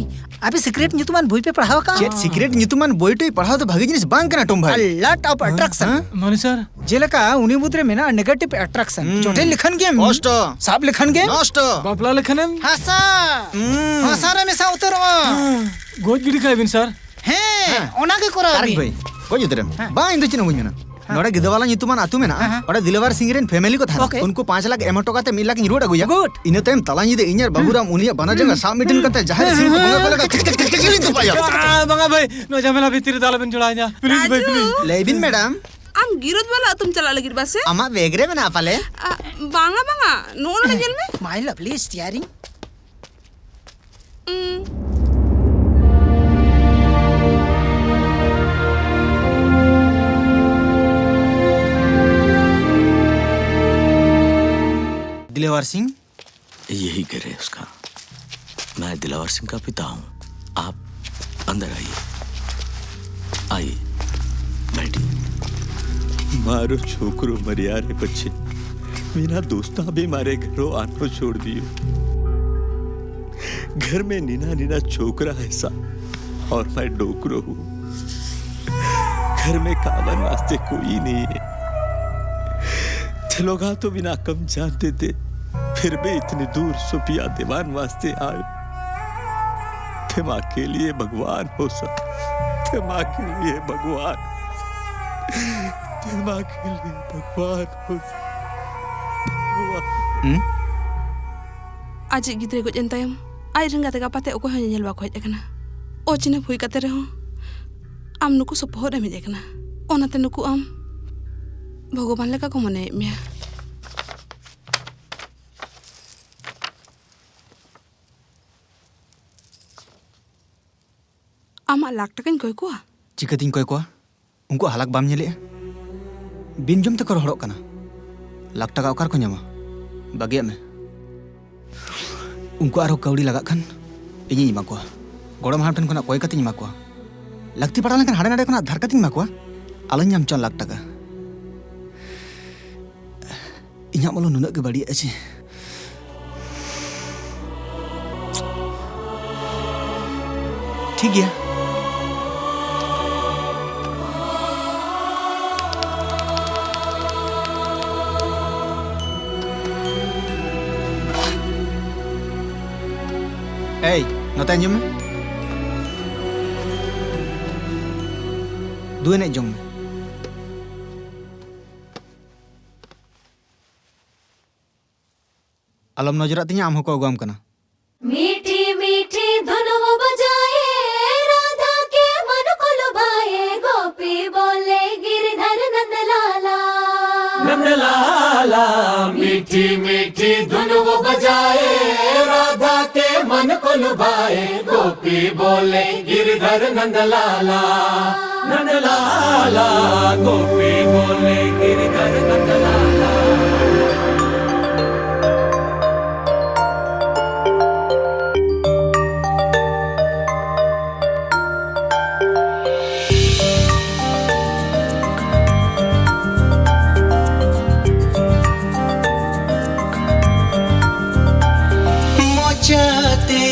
ᱟᱯᱮ ᱥᱤᱠᱨᱮᱴ ᱧᱩᱛᱩᱢᱟᱱ ᱵᱳᱭ ᱯᱮ ᱯᱟᱲᱦᱟᱣ ᱟᱠᱟᱫᱼᱟ? ᱪᱮᱫ ᱥᱤᱠᱨᱮᱴ ᱧᱩᱛᱩᱢᱟᱱ ᱵᱳᱭ ᱴᱳᱭ ᱯᱟᱲᱦᱟᱣ ᱫᱚ ᱵᱷᱟᱜᱤ ᱡᱤᱱᱤᱥ ᱵᱟᱝ ᱠᱟᱱᱟ, ᱴᱚᱢ ᱵᱷᱟᱭ᱾ A lot of attraction. ᱦᱮᱸ? ᱢᱟᱱᱮ ᱥᱟᱨ? ᱡᱮᱞᱮᱠᱟ ᱩᱱᱤ ᱢᱩᱫᱽᱨᱮ ᱢᱮᱱᱟᱜᱼᱟ negative attraction. ᱦᱩᱸ᱾ ᱡᱚᱴᱮᱫ ᱞᱮᱠᱷᱟᱱ ᱜᱮᱢ ᱱᱚᱥᱴᱚ᱾ ᱥᱟᱵ ᱞᱮᱠᱷᱟᱱ ᱜᱮᱢ ᱱᱚᱥᱴᱚ᱾ ᱵᱟᱯᱞᱟ ᱞᱮᱠᱷᱟᱱᱮᱢ ᱦᱟᱥᱟ᱾ ᱦᱩᱸ᱾ ᱦᱟᱥᱟ ᱨᱮ ᱢᱮᱥᱟ ᱩᱛᱟᱹᱨᱚᱜᱼᱟ᱾ ᱦᱩᱸ᱾ ᱜᱚᱡ ᱜᱤᱰᱤ ᱠᱟᱭ ᱵᱤᱱ ᱥᱟᱨ᱾ ᱦᱮᱸ, ᱦᱮᱸ᱾ ᱚᱱᱟ ᱜᱮ ᱠᱚᱨᱟᱣ ᱠᱟᱨᱮᱠᱴ ᱵᱤᱱ᱾ ᱵᱷᱟᱹᱭ, ᱜᱚᱡ ᱩᱛᱟᱹᱨᱮᱢ᱾ ᱦᱮᱸ᱾ ᱵᱟᱝ, ᱤᱧ ᱫᱚ ᱪᱮᱫ ᱦᱚᱸ ᱵᱟᱹᱧ ᱢᱮᱱᱟ᱾ ᱦᱮᱸ᱾ ᱱᱚᱰᱮ ᱜᱤᱫᱟᱹᱣᱟᱞᱟ ᱧᱩᱛᱩᱢᱟᱱ ᱟᱹᱛᱩ ᱢᱮᱱᱟᱜᱼᱟ᱾ ᱦᱮᱸ, ᱦᱮᱸ᱾ ᱚᱸᱰᱮ ᱫᱤᱞᱣᱟᱨ ᱥᱤᱝ ᱨᱮᱱ ᱯᱷᱮᱢᱮᱞᱤ ᱠᱚ ᱛᱟᱦᱮᱱᱟ᱾ Okay. ᱩᱱᱠᱩ ᱯᱟᱸᱪ ᱞᱟᱠᱷ ᱮᱢ ᱦᱚᱴᱚ ᱠᱟᱛᱮ ᱢᱤᱫ ᱞᱟᱠᱷ ᱤᱧ ᱨᱩᱣᱟᱹᱲ ᱟᱹᱜᱩᱭᱟ᱾ Good. ᱤᱱᱟᱹ ᱛᱟᱭᱚᱢ ᱛᱟᱞᱟ ᱧᱤᱫᱟᱹ ᱤᱧ ᱟᱨ ᱵᱟᱹᱵᱩᱨᱟᱢ ᱩᱱᱤᱭᱟᱜ ᱵᱟᱱᱟᱨ ᱡᱟᱸᱜᱟ ᱥᱟᱵ ᱢᱤᱫᱴᱮᱱ ᱠᱟᱛᱮ ᱡᱟᱦᱮᱨ ᱥᱤᱢ ᱠᱚ ᱵᱚᱸᱜᱟ ᱠᱚ ᱞᱮᱠᱟ ᱪᱤᱠ ᱪᱤᱠ ᱪᱤᱠ ᱪᱤᱠ ᱞᱤᱧ ᱛᱚᱯᱟᱭᱟ᱾ ᱵᱟᱝᱟ, ᱵᱟᱝᱟ ᱵᱷᱟᱹᱭ, ᱱᱚᱣᱟ ᱡᱷᱟᱢᱮᱞᱟ ᱵᱷᱤᱛᱤᱨ ᱨᱮ ᱫᱚ ᱟᱞᱚᱵᱮᱱ ᱡᱚᱲᱟᱣᱤᱧᱟ᱾ Please ᱵᱷᱟᱹᱭ, ᱨᱟᱡᱩ᱾ Please. ᱞᱟᱹᱭ ᱵᱤᱱ ᱢᱮᱰᱟᱢ᱾ ᱟᱢ ᱜᱤᱨᱳᱫ ᱵᱟᱞᱟ ᱟᱹᱛᱩᱢ ᱪᱟᱞᱟᱜ ᱞᱟᱹᱜᱤᱫ ᱵᱟᱥᱮ? ᱟᱢᱟᱜ ᱵᱮᱜᱽ ᱨᱮ ᱢᱮᱱᱟᱜᱼᱟ ᱯᱟᱞᱮ? ᱟ, ᱵᱟᱝᱟ, ᱵᱟᱝᱟ, ᱱᱚᱜᱼᱚ ᱱᱚᱰᱮ ᱧᱮᱞ ᱢᱮ᱾ My lovely steering. ᱩᱸ᱾ ᱫᱤᱞᱣᱟᱨ ᱥᱤᱝ? यही घर है उसका। मैं दिलावर सिंह का पिता हूँ। आप अंदर आइए। आइए, बैठिए। मारो छोकरो मरिया रे बच्चे। बिना दोस्ता भी मारे घरों आनो छोड़ दियो। घर में नीना नीना छोकरा है सा, और मैं डोकरो हूँ। घर में कावन वास्ते कोई नहीं है। थे लोग तो बिना कम जानते थे, फिर भी इतनी दूर सुपिया दीवान वास्ते आए। थे माँ के लिए भगवान हो सा, थे माँ के लिए भगवान, थे माँ के लिए भगवान हो सा, भगवान। ᱦᱩᱸ? ᱟᱡᱤᱡ ᱜᱤᱫᱽᱨᱟᱹ ᱜᱚᱡ ᱮᱱ ᱛᱟᱭᱚᱢ ᱟᱡ ᱨᱮᱱ ᱜᱟᱛᱮ ᱜᱟᱯᱟᱛᱮ ᱚᱠᱚᱭ ᱦᱚᱸ ᱧᱮᱧᱮᱞ ᱵᱟᱠᱚ ᱦᱮᱡ ᱟᱠᱟᱱᱟ᱾ ᱚᱪᱤᱱᱦᱟᱹᱯ ᱦᱩᱭ ᱠᱟᱛᱮ ᱨᱮᱦᱚᱸ ᱟᱢ ᱱᱩᱠᱩ ᱥᱚᱯᱚᱦᱚᱫ ᱮᱢ ᱦᱮᱡ ᱟᱠᱟᱱᱟ᱾ ᱚᱱᱟᱛᱮ ᱱᱩᱠᱩ ᱟᱢ ᱵᱷᱚᱜᱚᱵᱟᱱ ᱞᱮᱠᱟ ᱠᱚ ᱢᱚᱱᱮᱭᱮᱫ ᱢᱮᱭᱟ᱾ ᱟᱢᱟᱜ ᱞᱟᱠᱷ ᱴᱟᱠᱟᱧ ᱠᱚᱭ ᱠᱚᱣᱟ? ᱪᱤᱠᱟᱹᱛᱤᱧ ᱠᱚᱭ ᱠᱚᱣᱟ? ᱩᱱᱠᱩᱣᱟᱜ ᱦᱟᱞᱟᱠ ᱵᱟᱢ ᱧᱮᱞᱮᱜᱼᱟ? ᱵᱤᱱ ᱡᱚᱢ ᱛᱮᱠᱚ ᱨᱚᱦᱚᱲᱚᱜ ᱠᱟᱱᱟ᱾ ᱞᱟᱠᱷ ᱴᱟᱠᱟ ᱚᱠᱟ ᱨᱮᱠᱚ ᱧᱟᱢᱟ? ᱵᱟᱹᱜᱤᱭᱟᱜ ᱢᱮ᱾ ᱩᱱᱠᱩ ᱟᱨᱦᱚᱸ ᱠᱟᱹᱣᱰᱤ ᱞᱟᱜᱟᱜ ᱠᱷᱟᱱ ᱤᱧᱤᱧ ᱮᱢᱟ ᱠᱚᱣᱟ᱾ ᱜᱚᱲᱚᱢ ᱦᱟᱲᱟᱢ ᱴᱷᱮᱱ ᱠᱷᱚᱱᱟᱜ ᱠᱚᱭ ᱠᱟᱛᱮᱧ ᱮᱢᱟ ᱠᱚᱣᱟ᱾ ᱞᱟᱹᱠᱛᱤ ᱯᱟᱲᱟᱣ ᱞᱮᱱᱠᱷᱟᱱ ᱦᱟᱸᱰᱮ ᱱᱟᱰᱮ ᱠᱷᱚᱱᱟᱜ ᱫᱷᱟᱨ ᱠᱟᱛᱮᱧ ᱮᱢᱟ ᱠᱚᱣᱟ᱾ ᱟᱞᱚᱧ ᱧᱟᱢ ᱦᱚᱪᱚᱣᱟᱱ ᱞᱟᱠᱷ ᱴᱟᱠᱟ᱾ ᱤᱧᱟᱹᱜ ᱢᱚᱞᱚ ᱱᱩᱱᱟᱹᱜ ᱜᱮ ᱵᱟᱹᱲᱤᱡ ᱟᱪᱷᱮ᱾ ᱴᱷᱤᱠ ᱜᱮᱭᱟ᱾ ᱮᱭ, ᱱᱚᱛᱮ ᱟᱸᱡᱚᱢ ᱢᱮ᱾ ᱫᱩ ᱮᱱᱮᱡ ᱡᱚᱝ ᱢᱮ᱾ ᱟᱞᱚᱢ ᱱᱚᱡᱚᱨᱟᱜ ᱛᱤᱧᱟ, ᱟᱢ ᱦᱚᱸᱠᱚ ᱟᱹᱜᱩᱣᱟᱢ ᱠᱟᱱᱟ᱾ मीठी मीठी धुन वो बजाए, राधा के मन को लुभाए, गोपी बोले गिरधर नंद लाला। नंद लाला, मीठी मीठी धुन वो बजाए, राधा के मन को लुभाए, गोपी बोले गिरधर नंद लाला। नंद लाला, गोपी बोले गिरधर नंद लाला। ᱢᱚᱪᱟᱛᱮ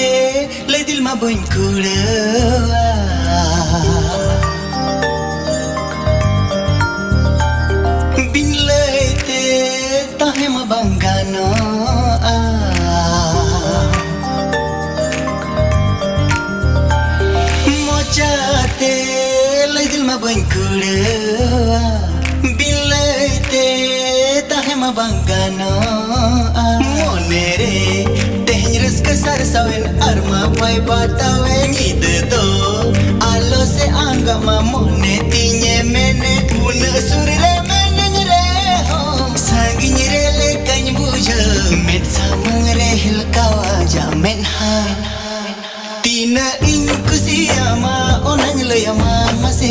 ᱞᱟᱹᱭ ᱫᱤᱞ ᱢᱟ ᱵᱟᱹᱧ ᱠᱩᱲᱟᱹᱣᱟ, ᱵᱤᱱ ᱞᱟᱹᱭᱛᱮ ᱛᱟᱦᱮᱸ ᱢᱟ ᱵᱟᱝ ᱜᱟᱱᱚᱜᱼᱟ᱾ ᱢᱚᱪᱟᱛᱮ ᱞᱟᱹᱭ ᱫᱤᱞ ᱢᱟ ᱵᱟᱹᱧ ᱠᱩᱲᱟᱹᱣᱟ, ᱵᱤᱱ ᱞᱟᱹᱭᱛᱮ ᱛᱟᱦᱮᱸ ᱢᱟ ᱵᱟᱝ ᱜᱟᱱᱚᱜᱼᱟ᱾ ᱢᱚᱱᱮᱨᱮ ᱛᱮᱦᱮᱧ ᱨᱟᱹᱥᱠᱟᱹ ᱥᱟᱨᱥᱟᱣᱮᱱ ᱟᱨ ᱢᱟ ᱵᱟᱭ ᱵᱟᱛᱟᱣᱮᱱ᱾ ᱧᱤᱫᱟᱹ ᱫᱚ ᱟᱞᱚ ᱥᱮ ᱟᱸᱜᱟᱜ ᱢᱟ ᱢᱚᱱᱮ ᱛᱤᱧᱮ ᱢᱮᱱᱮᱫ᱾ ᱩᱱᱟᱹᱜ ᱥᱩᱨ ᱨᱮ ᱢᱮᱱᱟᱹᱧ ᱨᱮᱦᱚᱸ ᱥᱟᱺᱜᱤᱧ ᱨᱮ ᱞᱮᱠᱟᱧ ᱵᱩᱡᱷᱟᱹᱣ᱾ ᱢᱮᱫ ᱥᱟᱢᱟᱝ ᱨᱮ ᱦᱮᱞᱠᱟᱣ ᱟᱡᱟᱜ ᱢᱮᱫᱦᱟ᱾ ᱛᱤᱱᱟᱹᱜ ᱤᱧ ᱠᱩᱥᱤᱭᱟᱢᱟ ᱚᱱᱟᱧ ᱞᱟᱹᱭᱟᱢᱟ, ᱢᱟᱥᱮ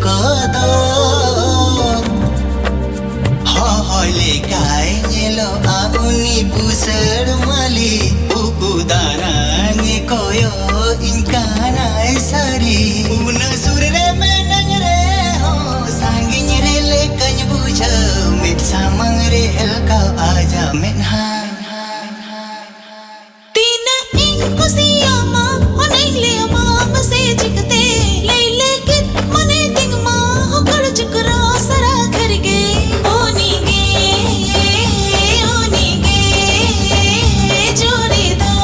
ᱫᱚ ᱦᱚᱦᱚ ᱞᱮᱠᱟᱭ ᱧᱮᱞᱚᱜᱼᱟ ᱩᱱᱤ ᱯᱩᱥᱟᱹᱲ ᱢᱟᱹᱞᱤ, ᱩᱠᱩ ᱫᱟᱨᱟᱝ ᱮ ᱠᱚᱭᱚᱜ ᱤᱧ ᱠᱟᱱᱟᱭ ᱥᱟᱹᱨᱤ᱾ ᱩᱱᱟᱹᱜ ᱥᱩᱨ ᱨᱮ ᱢᱮᱱᱟᱹᱧ ᱨᱮᱦᱚᱸ ᱥᱟᱺᱜᱤᱧ ᱨᱮ ᱞᱮᱠᱟᱧ ᱵᱩᱡᱷᱟᱹᱣ, ᱢᱮᱫ ᱥᱟᱢᱟᱝ ᱨᱮ ᱦᱮᱞᱠᱟᱣ ᱟᱡᱟᱜ ᱢᱮᱫᱦᱟ᱾ ᱛᱤᱱᱟᱹᱜ ᱤᱧ ᱠᱩᱥᱤᱭᱟᱢᱟ, ᱚᱱᱟᱧ ᱞᱟᱹᱭᱟᱢᱟ, ᱢᱟᱥᱮ ᱪᱤᱠᱟᱹᱛᱮ ᱞᱟᱹᱭ ᱞᱟᱹᱜᱤᱫ ᱢᱚᱱᱮ ᱛᱤᱧ ᱢᱟ ᱦᱚᱠᱚᱲ ᱪᱚᱠᱨᱚ ᱥᱟᱨᱟ ᱜᱷᱟᱹᱲᱤ ᱜᱮ᱾ ᱩᱱᱤ ᱜᱮ, ᱩᱱᱤ ᱜᱮ, ᱡᱩᱨᱤ ᱫᱚ,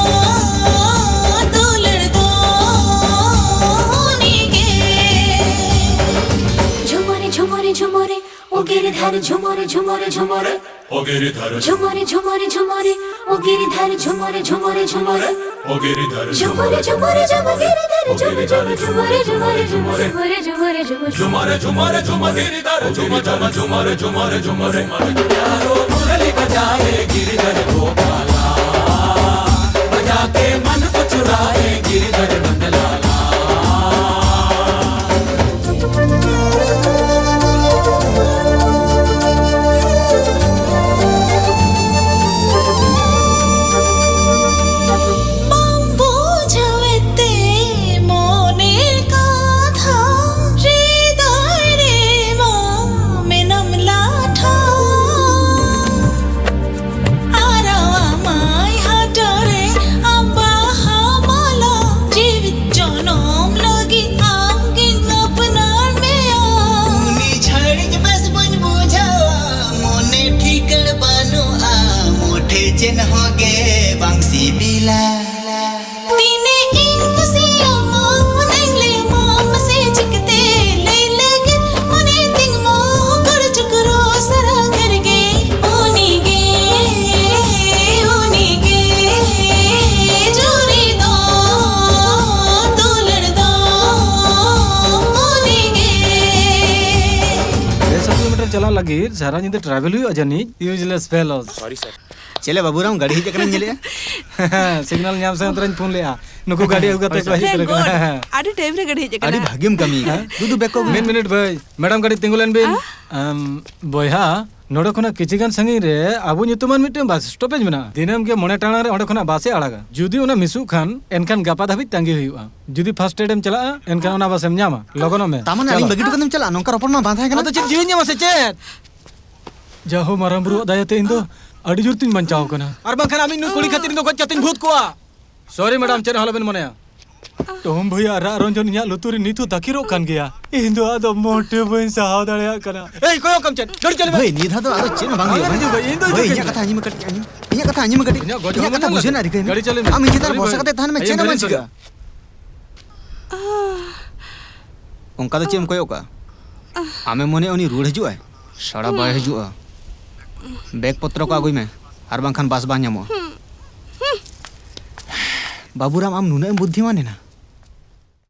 ᱫᱩᱞᱟᱹᱲ ᱫᱚ, ᱩᱱᱤ ᱜᱮ᱾ ঝুমরে ঝুমরে ঝুমরে, ও গিরিধার ঝুমরে ঝুমরে ঝুমরে। ও গিরিধার ঝুমরে ঝুমরে ঝুমরে, ও গিরিধার ঝুমরে ঝুমরে ঝুমরে। ও গিরিধার ঝুমরে ঝুমরে ঝুমরে, গিরিধার ঝুমরে ঝুমরে ঝুমরে, ঝুমরে ঝুমরে ঝুমরে, ঝুমরে ঝুমরে ঝুমরে। ঝুমরে ঝুমরে ঝুমরে, গিরিধার ঝুমরে ঝুমরে ঝুমরে ঝুমরে। प्यारो मुरली बजाए गिरिधर गोपाला, बजा के मन को चुराए गिरिधर नंदलाला। ᱵᱟᱢ ᱵᱩᱡᱷᱟᱹᱣᱮᱫ ᱛᱮ ᱢᱚᱱᱮᱨ ᱠᱟᱛᱷᱟ, ᱦᱨᱤᱫᱚᱭ ᱨᱮᱢᱟ ᱢᱮᱱᱟᱢ ᱞᱟᱴᱷᱟ᱾ ᱟᱨᱟᱣ ᱟᱢᱟᱭ ᱦᱟᱴᱚᱜ ᱨᱮ ᱟᱢ ᱵᱟᱦᱟ ᱢᱟᱞᱟ, ᱡᱤᱣᱤᱫ ᱡᱚᱱᱚᱢ ᱞᱟᱹᱜᱤᱫ ᱟᱢ ᱜᱤᱧ ᱟᱯᱱᱟᱨ ᱢᱮᱭᱟ᱾ ᱩᱱᱤ ᱪᱷᱟᱹᱲᱤᱡ ᱵᱮᱥ ᱵᱟᱹᱧ ᱵᱩᱡᱷᱟᱹᱣᱟ, ᱢᱚᱱᱮ ᱴᱷᱤᱠᱟᱹᱲ ᱵᱟᱹᱱᱩᱜᱼᱟ, ᱢᱩᱴᱷᱮ ᱪᱮᱫ ᱦᱚᱸ ᱜᱮ ᱵᱟᱝ ᱥᱤᱵᱤᱞᱟ᱾ ᱛᱤᱱᱟᱹᱜ ᱤᱧ ᱠᱩᱥᱤᱭᱟᱢᱟ, ᱚᱱᱟᱧ ᱞᱟᱹᱭᱟᱢᱟ, ᱢᱟᱥᱮ ᱪᱤᱠᱟᱹᱛᱮ ᱞᱟᱹᱭ ᱞᱟᱹᱜᱤᱫ ᱢᱚᱱᱮ ᱛᱤᱧ ᱢᱟ ᱦᱚᱠᱚᱲ ᱪᱚᱠᱨᱚ ᱥᱟᱨᱟ ᱜᱷᱟᱹᱲᱤ ᱜᱮ᱾ ᱩᱱᱤ ᱜᱮ, ᱩᱱᱤ ᱜᱮ, ᱡᱩᱨᱤ ᱫᱚ, ᱫᱩᱞᱟᱹᱲ ᱫᱚ, ᱩᱱᱤ ᱜᱮ᱾ ᱯᱮ ᱥᱟᱭ ᱠᱤᱞᱳᱢᱤᱴᱟᱨ ᱪᱟᱞᱟᱜ ᱞᱟᱹᱜᱤᱫ ᱥᱟᱨᱟ ᱧᱤᱫᱟᱹ ᱴᱨᱟᱵᱷᱮᱞ ᱦᱩᱭᱩᱜᱼᱟ ᱡᱟᱹᱱᱤᱡ᱾ Useless fellows. Sorry sir. ᱪᱮᱞᱮ ᱵᱟᱹᱵᱩᱨᱟᱢ, ᱜᱟᱹᱰᱤ ᱦᱮᱡ ᱟᱠᱟᱱᱟ ᱧᱮᱞᱮᱜᱼᱟ᱾ ᱥᱤᱜᱽᱱᱟᱞ ᱧᱟᱢ ᱥᱟᱶ ᱛᱚᱨᱟᱧ ᱯᱷᱳᱱ ᱞᱮᱜᱼᱟ, ᱱᱩᱠᱩ ᱜᱟᱹᱰᱤ ᱟᱹᱜᱩ ᱠᱟᱛᱮ ᱠᱚ ᱦᱮᱡ ᱛᱟᱦᱮᱸ ᱠᱟᱱᱟ᱾ ᱜᱚᱰ, ᱟᱹᱰᱤ ᱴᱟᱭᱤᱢ ᱨᱮ ᱜᱟᱹᱰᱤ ᱦᱮᱡ ᱟᱠᱟᱱᱟ᱾ ᱟᱹᱰᱤ ᱵᱷᱟᱹᱜᱤᱢ ᱠᱟᱹᱢᱤ ᱟᱠᱟᱫᱟ᱾ ᱫᱩᱫᱩ, ᱵᱮᱜᱽ ᱠᱚ ᱟᱹᱜᱩᱭ ᱢᱮ᱾ ᱢᱤᱫ ᱢᱤᱱᱤᱴ ᱵᱷᱟᱹᱭ, ᱢᱮᱰᱟᱢ ᱠᱟᱹᱴᱤᱡ ᱛᱤᱸᱜᱩ ᱞᱮᱱ ᱵᱤᱱ᱾ ᱟ? ᱟᱢ, ᱵᱚᱭᱦᱟ, ᱱᱚᱰᱮ ᱠᱷᱚᱱᱟᱜ ᱠᱤᱪᱷᱤ ᱜᱟᱱ ᱥᱟᱺᱜᱤᱧ ᱨᱮ ᱟᱵᱚ ᱧᱩᱛᱩᱢᱟᱱ ᱢᱤᱫᱴᱟᱝ ᱵᱟᱥ ᱥᱴᱚᱯᱮᱡᱽ ᱢᱮᱱᱟᱜᱼᱟ᱾ ᱫᱤᱱᱟᱹᱢ ᱜᱮ ᱢᱚᱬᱮ ᱴᱟᱲᱟᱝ ᱨᱮ ᱚᱸᱰᱮ ᱠᱷᱚᱱᱟᱜ ᱵᱟᱥ ᱮ ᱟᱲᱟᱜᱟ᱾ ᱡᱩᱫᱤ ᱚᱱᱟ ᱢᱤᱥᱚᱜ ᱠᱷᱟᱱ, ᱮᱱᱠᱷᱟᱱ ᱜᱟᱯᱟ ᱫᱷᱟᱹᱵᱤᱡ ᱛᱟᱺᱜᱤ ᱦᱩᱭᱩᱜᱼᱟ᱾ ᱡᱩᱫᱤ ᱯᱷᱟᱥᱴ ᱮᱰ ᱮᱢ ᱪᱟᱞᱟᱜᱼᱟ, ᱮᱱᱠᱷᱟᱱ ᱚᱱᱟ ᱵᱟᱥ ᱮᱢ ᱧᱟᱢᱟ᱾ ᱞᱚᱜᱚᱱᱚᱜ ᱢᱮ᱾ ᱛᱟᱨᱢᱟᱱᱮ ᱟᱹᱞᱤᱧ ᱪᱟᱞᱟᱜ᱾ ᱵᱟᱹᱜᱤ ᱦᱚᱴᱚ ᱠᱟᱛᱮᱢ ᱪᱟᱞᱟᱜᱼᱟ? ᱱᱚᱝᱠᱟ ᱨᱚᱯᱚᱲ ᱢᱟ ᱵᱟᱝ ᱛᱟᱦᱮᱸ ᱠᱟᱱᱟ᱾ ᱟᱫᱚ ᱪᱮᱫ ᱡᱤᱣᱤ ᱧᱟᱢᱟ ᱥᱮ ᱪᱮᱫ? ᱡᱟᱦᱳ, ᱢᱟᱨᱟᱝ ᱵᱩᱨᱩᱣᱟᱜ ᱫᱟᱭᱟᱛᱮ ᱤᱧ ᱫᱚ ᱟᱹᱰᱤ ᱡᱳᱨ ᱛᱤᱧ ᱵᱟᱧᱪᱟᱣ ᱠᱟᱱᱟ᱾ ᱟᱨ ᱵᱟᱝᱠᱷᱟᱱ ᱟᱢᱤᱡ ᱱᱩᱭ ᱠᱩᱲᱤ ᱠᱷᱟᱹᱛᱤᱨ ᱤᱧ ᱫᱚ ᱜᱚᱡ ᱠᱟᱛᱮᱧ ᱵᱷᱩᱛ ᱠᱚᱜᱼᱟ᱾ ᱥᱚᱨᱤ ᱢᱮᱰᱟᱢ, ᱪᱮᱫ ᱦᱚᱸ ᱟᱞᱚᱵᱮᱱ ᱢᱚᱱᱮᱭᱟ᱾ ᱴᱚᱢ ᱵᱷᱟᱹᱭᱟᱹ ᱟᱜ ᱨᱟᱜ ᱨᱚᱸᱡᱚᱱ ᱤᱧᱟᱹᱜ ᱞᱩᱛᱩᱨ ᱨᱮ ᱱᱤᱛ ᱦᱚᱸ ᱛᱟᱹᱠᱤᱨᱚᱜ ᱠᱟᱱ ᱜᱮᱭᱟ᱾ ᱤᱧ ᱫᱚ ᱟᱫᱚ ᱢᱚᱴᱮ ᱵᱟᱹᱧ ᱥᱟᱦᱟᱣ ᱫᱟᱲᱮᱭᱟᱜ ᱠᱟᱱᱟ᱾ ᱮᱭ, ᱠᱚᱭᱚᱜ ᱠᱟᱢ ᱪᱮᱫ? ᱜᱟᱹᱰᱤ ᱪᱟᱹᱞᱩ ᱢᱮ᱾ ᱵᱷᱟᱹᱭ, ᱱᱤᱭᱟᱹ ᱫᱷᱟᱣ ᱫᱚ ᱟᱫᱚ ᱪᱮᱫ ᱦᱚᱸ ᱵᱟᱝ ᱦᱩᱭᱩᱜᱼᱟ᱾ ᱵᱟᱝ ᱦᱩᱭᱩᱜᱼᱟ ᱵᱷᱟᱹᱭ, ᱤᱧ ᱫᱚ ᱵᱷᱟᱹᱭ, ᱤᱧᱟᱹᱜ ᱠᱟᱛᱷᱟ ᱟᱸᱡᱚᱢ ᱢᱮ ᱠᱟᱹᱴᱤᱡ, ᱟᱸᱡᱚᱢ᱾ ᱤᱧᱟᱹᱜ ᱠᱟᱛᱷᱟ ᱟᱸᱡᱚᱢ ᱢᱮ ᱠᱟᱹᱴᱤᱡ᱾ ᱤᱧᱟᱹᱜ ᱜᱚᱡ ᱤᱧᱟᱹᱜ ᱦᱚᱲᱢᱚ ᱠᱟᱛᱷᱟ ᱧᱮᱞ ᱵᱩᱡᱷᱟᱹᱣ ᱞᱮ᱾ ᱱᱟᱹᱨᱤ ᱠᱟᱹᱧ᱾ ᱜᱟᱹᱰᱤ ᱪᱟᱹᱞᱩᱭ ᱢᱮ᱾ ᱟᱢ ᱤᱧ ᱪᱮᱛᱟᱱ ᱨᱮ ᱟᱹᱰᱤ ᱵᱷᱚᱨᱥᱟ ᱵᱟᱹᱲᱤᱡ᱾ ᱠᱟᱛᱮ ᱛᱟᱦᱮᱱ ᱢᱮ, ᱪᱮᱫ ᱦᱚᱸ ᱵᱟᱝ ᱪᱤᱠᱟᱹᱜᱼᱟ᱾ ᱚᱱᱠᱟ ᱫᱚ ᱪᱮᱫ ᱮᱢ ᱠᱚᱭᱚᱜ ᱠᱟᱜᱼᱟ? ᱟᱢᱮᱢ ᱢᱚᱱᱮᱭᱟ ᱩᱱᱤ ᱨᱩᱣᱟᱹᱲ ᱦᱤᱡᱩᱜᱼᱟᱭ? ᱥᱟᱲᱟ ᱵᱟᱭ ᱦᱤᱡᱩᱜᱼᱟ᱾ ᱵᱮᱜᱽ ᱯᱚᱛᱨᱚ ᱠᱚ ᱟᱹᱜᱩᱭ ᱢᱮ, ᱟᱨ ᱵᱟᱝᱠᱷᱟᱱ ᱵᱟᱥ ᱵᱟᱝ ᱧᱟᱢᱚᱜᱼᱟ᱾ ᱵᱟᱹᱵᱩᱨᱟᱢ, ᱟᱢ ᱱᱩᱱᱟᱹᱜ ᱮᱢ ᱵᱩᱫᱽᱫᱷᱤᱢᱟᱱ ᱮᱱᱟ?